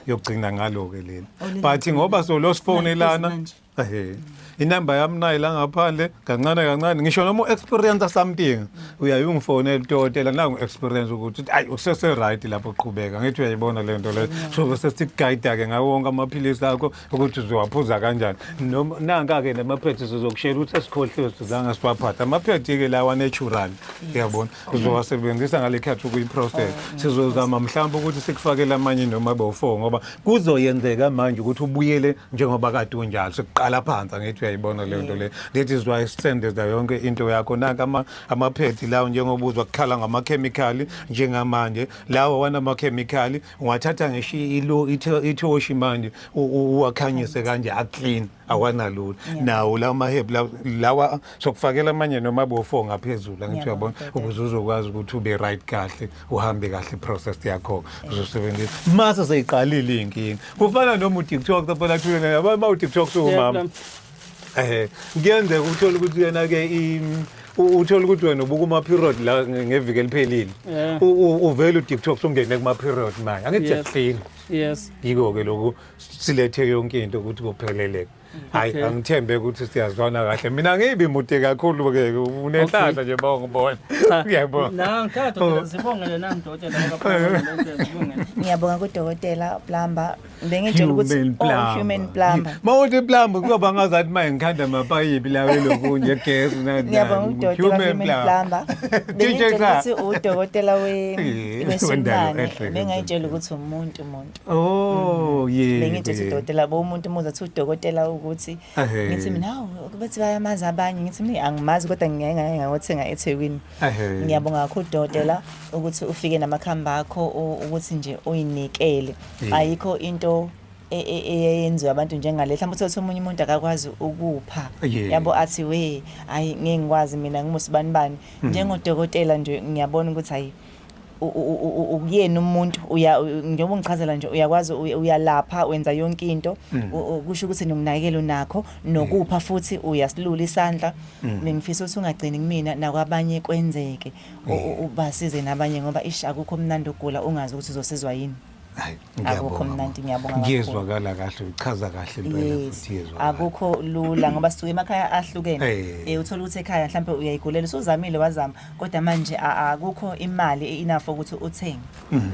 yokugcina ngalo-ke leli, Oh, leli but ngoba solo sifonelana Manje. Ehe. Inamba yami nayi la ngaphandle kancane kancane ngisho noma u-experience something uyaye ungifonele udokotela nangu experience ukuthi ayi usese right lapho qhubeka ngithi uyayibona le nto leyo so bese sikugayida ke ngawo wonke amaphilisi akho ukuthi uzowaphuza kanjani noma nanka-ke namaphedi sizokushela ukuthi esikhohliwe sizange siwaphathe amaphedi-ke lawa natural uyabona uzowasebenzisa ngale khathi ukuyi-process sizozama mhlawumbe ukuthi sikufakele amanye noma bo-four ngoba kuzoyenzeka manje ukuthi ubuyele njengoba kade unjalo sekuqala phansi angithi uyayibona leyo nto leyo that is why sisendeza yonke into yakho nanka amaphedi lawo njengoba uzwa kukhala ngamakhemikhali njengamanje lawo wanamakhemikhali ungathatha ngisho ithoshi manje uwakhanyise kanje aclean awanalutho nawo lawo maheb lawa sokufakela amanye noma bo-four ngaphezulu angithi uyabona ukuze uzokwazi ukuthi ube right kahle uhambe kahle process yakho uzosebenzisa mase seyiqalile iy'nkinga kufana noma uTikTok phela thulele yabo uma uTikTok suwumama eh kuyenzeka uthole ukuthi yena ke uthole ukuthi wena ubuka uma period la ngeviki eliphelile uvele uTikTok sungene kuma period manje angithi clean yes yiko ke lokhu silethe yonke into ukuthi kupheleleke Hayi angithembe ukuthi siyazwana kahle. Mina ngibi mude kakhulu ke unenhlanhla nje bawungibona. Ngiyabonga. Na ngithatha dokotela sibongele nangu dokotela bakaPlumber sibongele. Ngiyabonga kudokotela Plumber. Bengitshela ukuthi oh human plumber. Mawuthi plumber kuyoba ngazathi maye ngikhanda amapayipi lawo elokunje egesi nani. Ngiyabonga kudokotela human plumber. Bengitshela ukuthi udokotela we wesilwane. Bengayitshela ukuthi umuntu umuntu. Oh yeah. Bengithi uthi udokotela bo umuntu umuza athi udokotela ukuthi ngithi mina hawu bathi bayamazi abanye ngithi mina angimazi kodwa ngiyaye ngaye ngayothenga eThekwini. Ngiyabonga kakhulu dokotela ukuthi ufike namakhambi akho ukuthi nje uyinikele. Ayikho into eyenziwa abantu njengale mhlawumbe uthole omunye umuntu akakwazi ukupha yabo athi we hayi ngeke ngikwazi mina ngimusibani bani njengodokotela nje ngiyabona ukuthi hayi ukuyena umuntu uya njengoba ungichazela nje uyakwazi uyalapha wenza yonke into mm. kusho ukuthi nokunakekela unakho nokupha futhi uyasilula isandla mm. bengifisa ukuthi ungagcini kumina nakwabanye kwenzeke ubasize nabanye ngoba ish akukho mnandi ukugula ungazi ukuthi uzosizwa yini Hayi, Akukho ngiyabonga. mnandi, ngiyabonga kakhulu. Ngiyezwakala kahle, uchaza kahle impela Yes. futhi iyezwakala. Akukho lula ngoba sisuke emakhaya ahlukene. Eh. Eh uthola ukuthi ekhaya mhlambe uyayigulela usuzamile wazama kodwa manje akukho imali enough ukuthi uthenge.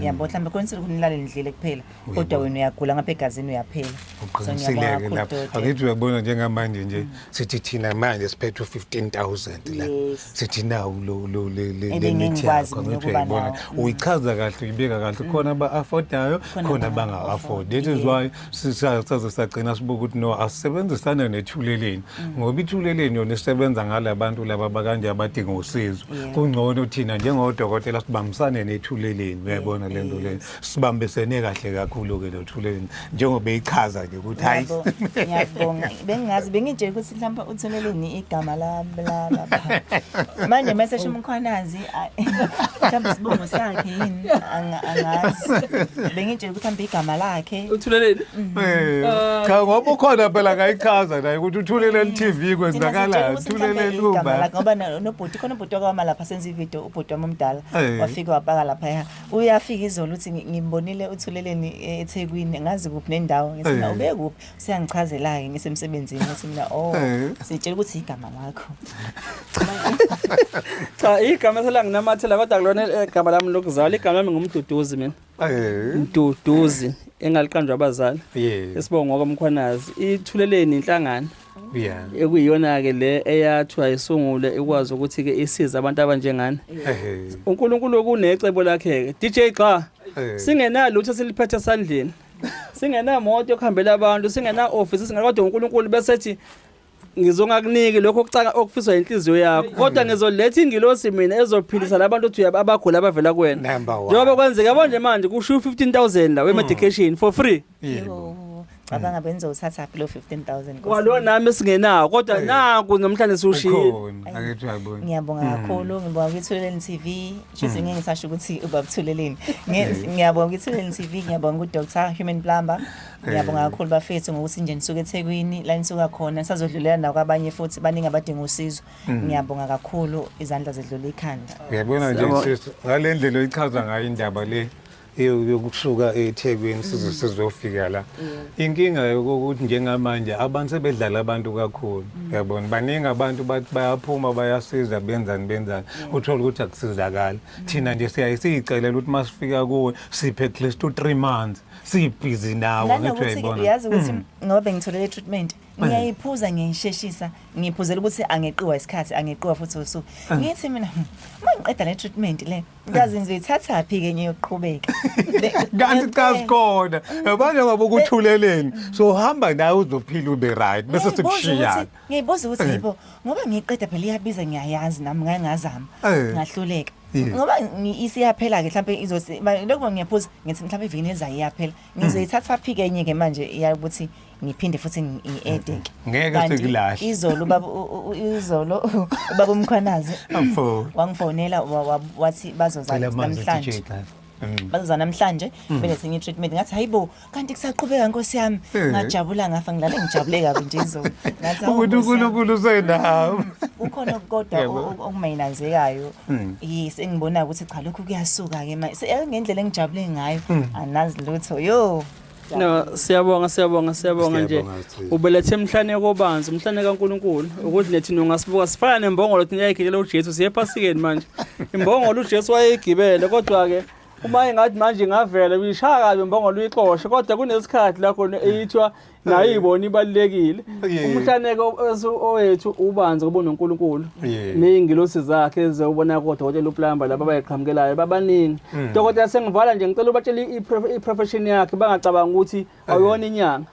Yabo mhlambe khona ukuthi nilale nidlile kuphela kodwa wena uyagula ngapha egazini uyaphela. So ngiyabonga Uqinisile-ke kakhulu lapho. dokotela. Angithi uyabona njengamanje nje sithi thina manje siphethe u-15000 la. Yes. Sithi nawu lo lo le le le Ebengeke mithi ngikwazi yakho mina angithi ukuba uyayibona. nawo. Mm. Uyichaza kahle uyibeka kahle khona aba-affordayo Khona khona abanga-afford, abanga-afford. That is yeah. why saze sagcina sibuka ukuthi no asisebenzisane nethuleleni ngoba ithuleleni yona isebenza ngalabantu laba bakanje abadinga usizo. Yeah. Kungcono thina njengodokotela sibambisane nethuleleni uyayibona le nto leyo. Sibambisene kahle kakhulu ke nothuleleni njengoba eyichaza nje ukuthi hayi Ngiyabo- Ngiyabonga. Bengingazi bengitshela ukuthi mhlawumbe uthuleleni igama la la lapha. Manje mase sho umkhwanazi mhlawumbe isibongo sakhe yini angazi. Bengitshela ukuthi mhlawumbe igama lakhe. Uthuleleni? Eh, cha ngoba ukhona phela ngayichaza naye ukuthi uthuleleni TV kwenzakalani Thuleleni thuleleni igama uba lakhe ngoba nobhuti khona ubhuti wakwama lapha senza ivideo ubhuti wami omdala Eh. wafika wapaka lapha uyafika izolo uthi ngimbonile uthuleleni eThekwini ngazi kuphi nendawo ngithi mina Eh. ube kuphi useyangichazela-ke ngisemsebenzini ngithi mina oh Eh. sitshela ukuthi igama lakho Cha igama selanginamathela kodwa kulona igama lami lokuzalwa igama lami ngumduduzi mina. Eh, Mduduzi engaliqanjwa abazali. yeah Isibongo kwaMkhwanazi. Ithuleleni inhlangano yeah ekuyiyona ke le eyathiwa isungule ikwazi ukuthi ke isize abantu abanjengani. Eh, uNkulunkulu kunecebo lakhe ke. DJ Xa eh. singenalutho esiliphethe esandleni. Singenamoto yokuhambela abantu, singena office, singena kodwa uNkulunkulu bese ethi ngizongakuniki lokho okucanga okufiswa inhliziyo yakho kodwa ngizoletha ingilosi mina ezophilisa labantu othi abagula abavela kuwena Number one. njengoba kwenzeka yabo nje manje kushiwo 15000 la we-medication for free Yebo. cabanga bengizowuthatha phi lo 15000 Nkosi. kwalo nami esingenawo kodwa nanku namhlanje siwushiyile Ukhona angithi uyabona. Ngiyabonga kakhulu ngibonga kwithuleleni TV shuthi ngeke ngisasho ukuthi ubabuthuleleni ngiyabonga kwithuleleni TV ngiyabonga ku Dr Human Plumber ngiyabonga kakhulu bafethu ngokuthi nje nisuke eThekwini la nisuka khona sazodlulela nakwabanye futhi baningi abadinga usizo ngiyabonga kakhulu izandla zedlula ikhanda Uyabona nje Siyabonga. sis ngale ndlela oyichaza ngayo indaba le Yokusuka eThekwini size sizofika la. Inkinga yokuthi njengamanje abantu sebedlala abantu kakhulu. Yabona, baningi abantu bathi bayaphuma, bayasiza, benzani benzani, uthola ukuthi akusizakali. Thina nje siyaye siyicelela ukuthi masifika kuwe siphe at least u-3 months sibhizi nawe, ngithi Nanokuthi uyayibona. uyazi ukuthi ngoba bengitholele treatment, ngiyayiphuza, ngiyisheshisa, ngiyiphuzela ukuthi angeqiwa isikhathi, angeqiwa futhi usuku. Ngithi mina, uma ngiqeda le treatment le, ngazi ngizoyithathaphi-ke enye yokuqhubeka?" Kanti cha, sikhona yabona, ngoba ukuthuleleni so hamba nawe uzophila ube right bese Ngiyayibuza sikushiyana. Ngiyibuza ukuthi yibo ngoba ngiyiqeda phela, iyabiza, ngiyayazi nami, ngake ngazama ngahluleka. Ngoba isiyaphela-ke mhlawumpe izothi lokhu ngiyaphuza, ngithi mhlawumpe ivikini elizayo iyaphela, ngizoyithathaphi-ke enye-ke manje iyakuthi ngiphinde futhi ngi-ede-ke? Ngeke Kanti sikulahle. Izolo ubaba izolo ubaba uMkhwanazi Amfo. wangifonela wathi bazoza Cela amanzi, namhlanje. DJ Xa. Bazoza namhlanje belethe enye treatment. Ngathi, "Hayibo, kanti kusaqhubeka, nkosi yami." Ngajabula ngafa, ngilale ngijabule kabi nje izolo. Ngathi, "Hawu, Ukuthi Nkosi yami." uNkulunkulu usenawo. Kukhona okukodwa okumayinanzekayo, yes, engibona ukuthi cha, lokhu kuyasuka-ke manje. Ngendlela engijabule ngayo, anazi lutho yo. No, siyabonga, siyabonga, siyabonga nje. Siyabonga, Sisi. Ubelethe emhlane kobanzi, umhlane kaNkuluNkulu. Ukuthi nethina ungasibuka sifana nembongolo thina yayigibele uJesu, siye ephasikeni manje. Imbongolo uJesu wayeyigibele, kodwa ke uma engathi manje ingavela uyishaya kabi imbongolo uyixoshe, kodwa kunesikhathi la khona eyithiwa nayo ibona ibalulekile. Umhlane ke owethu ubanzi kuba noNkulunkulu. Neyingilosi zakhe ezobona kodokotela uPlumber laba abayiqhamukelayo babaningi. Dokotela, sengivala nje, ngicela ubatshele i-profession yakhe, bangacabanga ukuthi awuyona inyanga.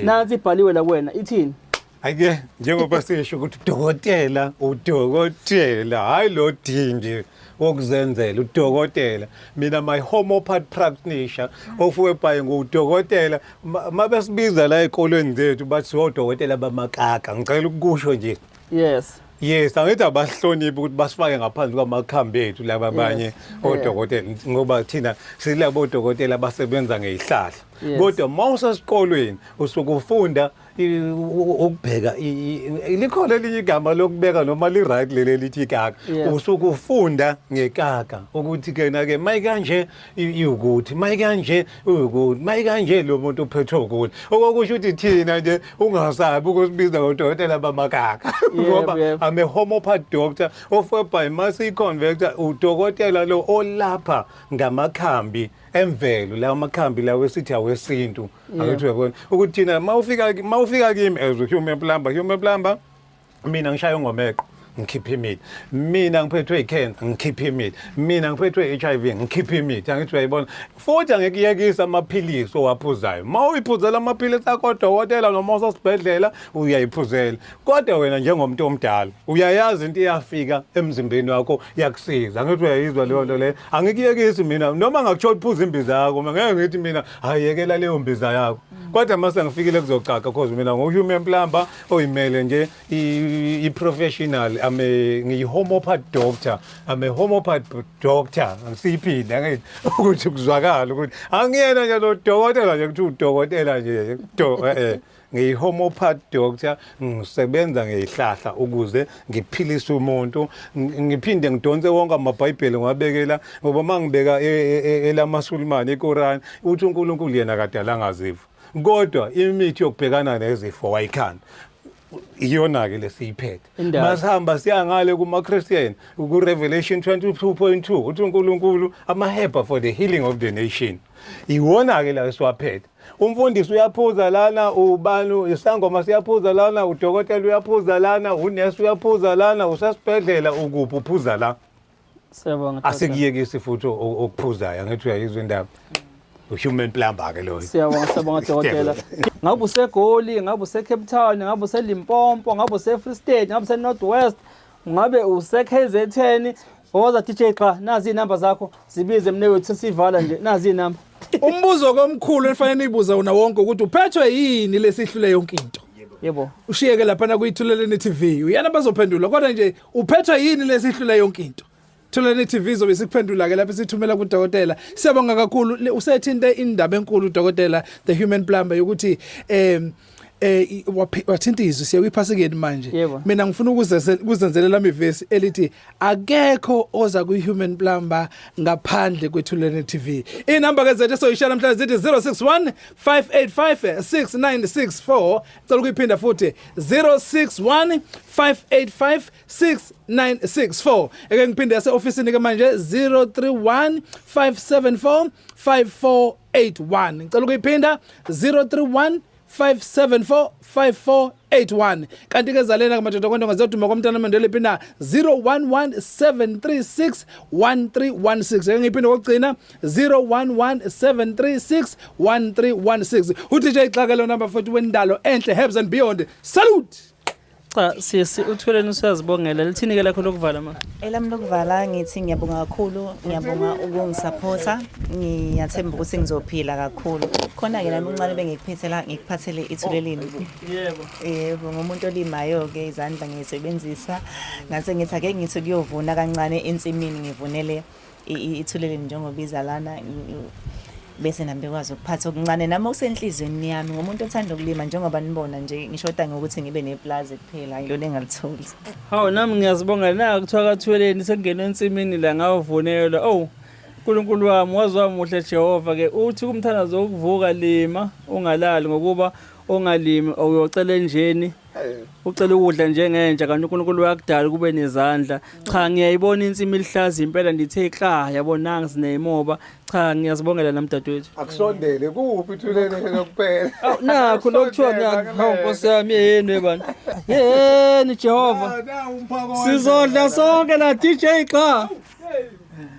Nansi ibhaliwe la kuwena, ithini? Ake njengoba sisho ukuthi udokotela, udokotela, hayi lo D nje wokuzenzela, udokotela. Mina my homeopath practitioner of whereby ngudokotela. Mabesibiza la ezikolweni zethu bathi odokotela bamakaka. Ngicela ukukusho nje. Yes, angithi abahloniphi ukuthi basifake ngaphansi kwamakhambi ethu laba abanye odokotela, ngoba thina silabo odokotela abasebenza ngezihlahla. Kodwa uma usesikolweni usuke ufunda ukubheka likhona elinye igama lokubeka noma li-right leli elithi ikaka. Usuke ufunda ngekaka ukuthi kena ke mayikanje iwukuthi, mayikanje iwukuthi, mayikanje lo muntu uphethwe ukuthi, okokusho ukuthi thina nje ungasabi ukusibiza ngodokotela bamakaka ngoba I'm a homeopath doctor of whereby masiyi-convert-a udokotela lo olapha ngamakhambi emvelo, lawo makhambi lawo esithi awesintu. Angithi uyabona ukuthi thina mawufika kimi as a human plumber, human plumber, mina ngishaya ngomeqo, ngikhipha imithi. Mina ngiphethwe i-cancer, ngikhipha imithi. Mina ngiphethwe i-HIV, ngikhipha imithi. Angithi uyayibona, futhi angikuyekisa amaphilisi owaphuzayo. Ma uyiphuzela amaphilisi akho odokotela noma usesibhedlela uyayiphuzela, kodwa wena njengomuntu omdala uyayazi into iyafika emzimbeni wakho yakusiza. Angithi uyayizwa leyo nto leyo? Angikuyekisi mina noma ngakutsho uphuza imbiza yakho, mina ngeke ngithi mina hayekela leyo mbiza yakho, kodwa mase ngifikile kuzocaca, cause mina ngo-human plumber oyimele nje i-professional. I'm a ngiyi-homeopath doctor, I'm a homeopath doctor. Angisiyiphinde, angithi ukuthi kuzwakala ukuthi angiyena nje lo dokotela nje kuthiwa udokotela nje do ngiyi-homeopath doctor, ngisebenza ngeyihlahla ukuze ngiphilise umuntu. Ngiphinde ngidonse wonke amabhayibheli ngiwabekela, ngoba uma ngibeka elamaSulumane iKorani, uthi uNkulunkulu yena kadalanga zifo, kodwa imithi yokubhekana nezifo wayikhanda, iyona-ke lesiyiphethe. Indaba. Masihamba siya ngale kuma-Christian, ku-Revelation 22.2 uthi uNkulunkulu amaheba for the healing of the nation, iwona-ke la esiwaphethe. Umfundisi uyaphuza lana, ubani, isangoma siyaphuza lana, udokotela uyaphuza lana, unesi uyaphuza lana, usesibhedlela ukuphi, uphuza la. Siyabonga, Dr. Asikuyekisi futhi okuphuzayo. Angithi uyayizwa indaba? U-human plumber ke loyo. Siyabonga, siyabonga, dokotela. Ngabe useGoli, ngabe use-Cape Town, ngabe useLimpopo, ngabe use-Free State, ngabe use-North West, ngabe use-KZN, woza DJ Xa, nazi iy'namba zakho, zibize mnewethu, sesivala nje, nazi iy'namba. Umbuzo komkhulu enifanele niyibuze wona wonke ukuthi uphethwe yini lesihlule yonke into? Ushiyeke lapha kuyiThuleleni TV, uyena bazophendula, kodwa nje uphethwe yini lesihlule yonke into? Thuleleni TV izobe sikuphendula ke lapho sithumela kudokotela. Siyabonga kakhulu. Usethinte indaba enkulu udokotela the human plumber yokuthi Wathinta izwi, siya kwiphasikeni manje. Yebo. Mina ngifuna ukuzenzela lami ivesi elithi akekho oza kwi human plumber ngaphandle kweThuleleni TV. Inamba ke zethu esoyisha namhlanje zithi 061 585 6964. Cela ukuyiphinda futhi, 061 585 6964. Eke ngiphinde yase ofisini ke manje, 031 574 5481. Ngicela ukuyiphinda, 031 574 5481. Kanti ke zalena kamadoda kwendonga zoduma komntana Mandela iphinda 011 736 1316. Eke ngiphinde kokugcina, 011 736 1316. uDJ Xakelo number 40 wendalo enhle herbs and beyond, salute. Cha sisi, uThuleleni usiyazibongela. Lithini ke lakho lokuvala ma? Elami lokuvala ngithi ngiyabonga kakhulu, ngiyabonga ukungisupporta. Ngiyathemba ukuthi ngizophila kakhulu. Khona ke nami uncane bengikuphethela, ngikuphathele iThuleleni. Yebo. Yebo, ngumuntu olimayo ke, izandla ngiyisebenzisa. Ngase ngithi ake ngithi kuyovuna kancane ensimini, ngivunele iThuleleni njengoba iza lana, bese nami bekwazi ukuphatha okuncane nami okusenhlizweni yami. Ngumuntu othanda ukulima njengoba nibona nje, ngishoda ngokuthi ngibe neplazi kuphela, yilona engalitholi. Hawu, nami ngiyazibonga na kuthiwa kaThuleleni sekungena ensimini la ngawuvunelwa. Oh, uNkulunkulu wami, wazi wamuhle Jehova ke. Uthi kumthandazo wokuvuka, lima ungalali, ngokuba ongalimi uyocela enjeni, ucela ukudla njengenja, kanti uNkulunkulu uyakudala kube nezandla. Cha, ngiyayibona insimi ilihlaza impela, ndithe kla, yabona ngisineyimoba. Cha, ngiyazibongela nami dadewethu. Akusondele kuphi Thuleleni kuphela. Awu, nakho lokuthiwa nakho. Hawu Nkosi yami, yeni webani, yeni Jehova. Sizodla sonke la, DJ xa.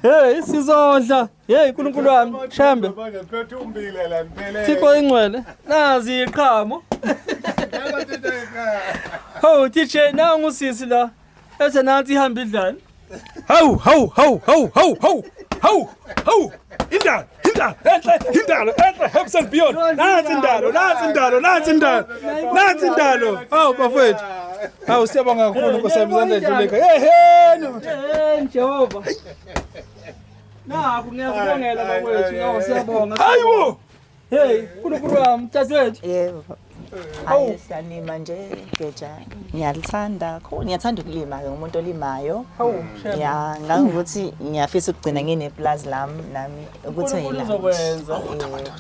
Hey, sizodla. Hey, uNkulunkulu wami, Shembe. Manje phethe umbila la ngiphelele. Thixo ingcwele. Nazi iqhamo. Ho DJ, nangu usisi la. Ethe nansi ihamba idlani. Hawu hawu hawu hawu hawu hawu hawu hawu, indalo, indalo enhle, indalo enhle herbs and beyond. Nansi indalo, nansi indalo, nansi indalo, nansi indalo. Hawu bafowethu, hawu, siyabonga kakhulu Nkosi yami, izandla edluleka eheni. Hey Jehova. Nakho ngiyazibongela bakwethu. Nawu, siyabonga. Hayibo. Hey, uNkulunkulu wami, dadewethu. Yebo. Hayi, siyalima nje geja. Ngiyalithanda kakhulu. Ngiyathanda ukulima ke, ngumuntu olimayo. Hawu, Shembe. Ya, ngangokuthi ngiyafisa ukugcina ngineplazi lami nami ukuthi uNkulunkulu yilami. uzokwenza.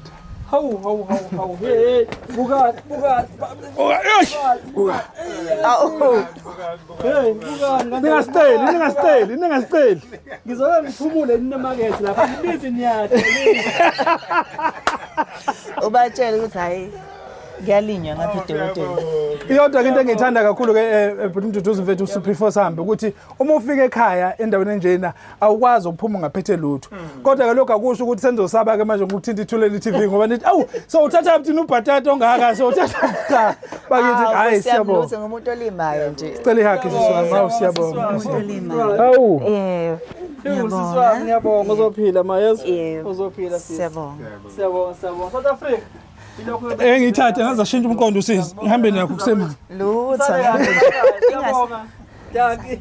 Hawu hawu hawu hawu. Hey, hey, buka buka. Awu. Hey, bukani. Ningasiceli, ningasiceli, ningasiceli. Ngizobe ngiphumule ninemakethe lapha. Nibizi niyadla. Ubatshela ukuthi hayi, kuyalinywa ngapha edolobheni. Iyodwa ke into engiyithanda kakhulu ke, bhuti Mduduzi mfethu, before sihambe, ukuthi uma ufika ekhaya endaweni enjena awukwazi ukuphuma ungaphethe lutho. Kodwa ke lokhu akusho ukuthi senizosaba ke manje ngokuthinta iThuleleni TV, ngoba nithi awu, so uthatha thina ubhatata ongaka, so uthatha. Cha bakithi, hayi, siyabonga. Lutho, ngumuntu olimayo nje. Sicela ihug, sisi wami. Hawu, siyabonga. Umuntu olimayo. Hawu. Yebo. Sisi wami, ngiyabonga, uzophila ma, yes. Yebo. Uzophila sisi. Siyabonga. Siyabonga, siyabonga. South Africa. Ilokhu Engiyithathe ngaze ashintshe umqondo usisi. Ngihambe nakho kusemini. Lutho. Siyabonga. Dankie.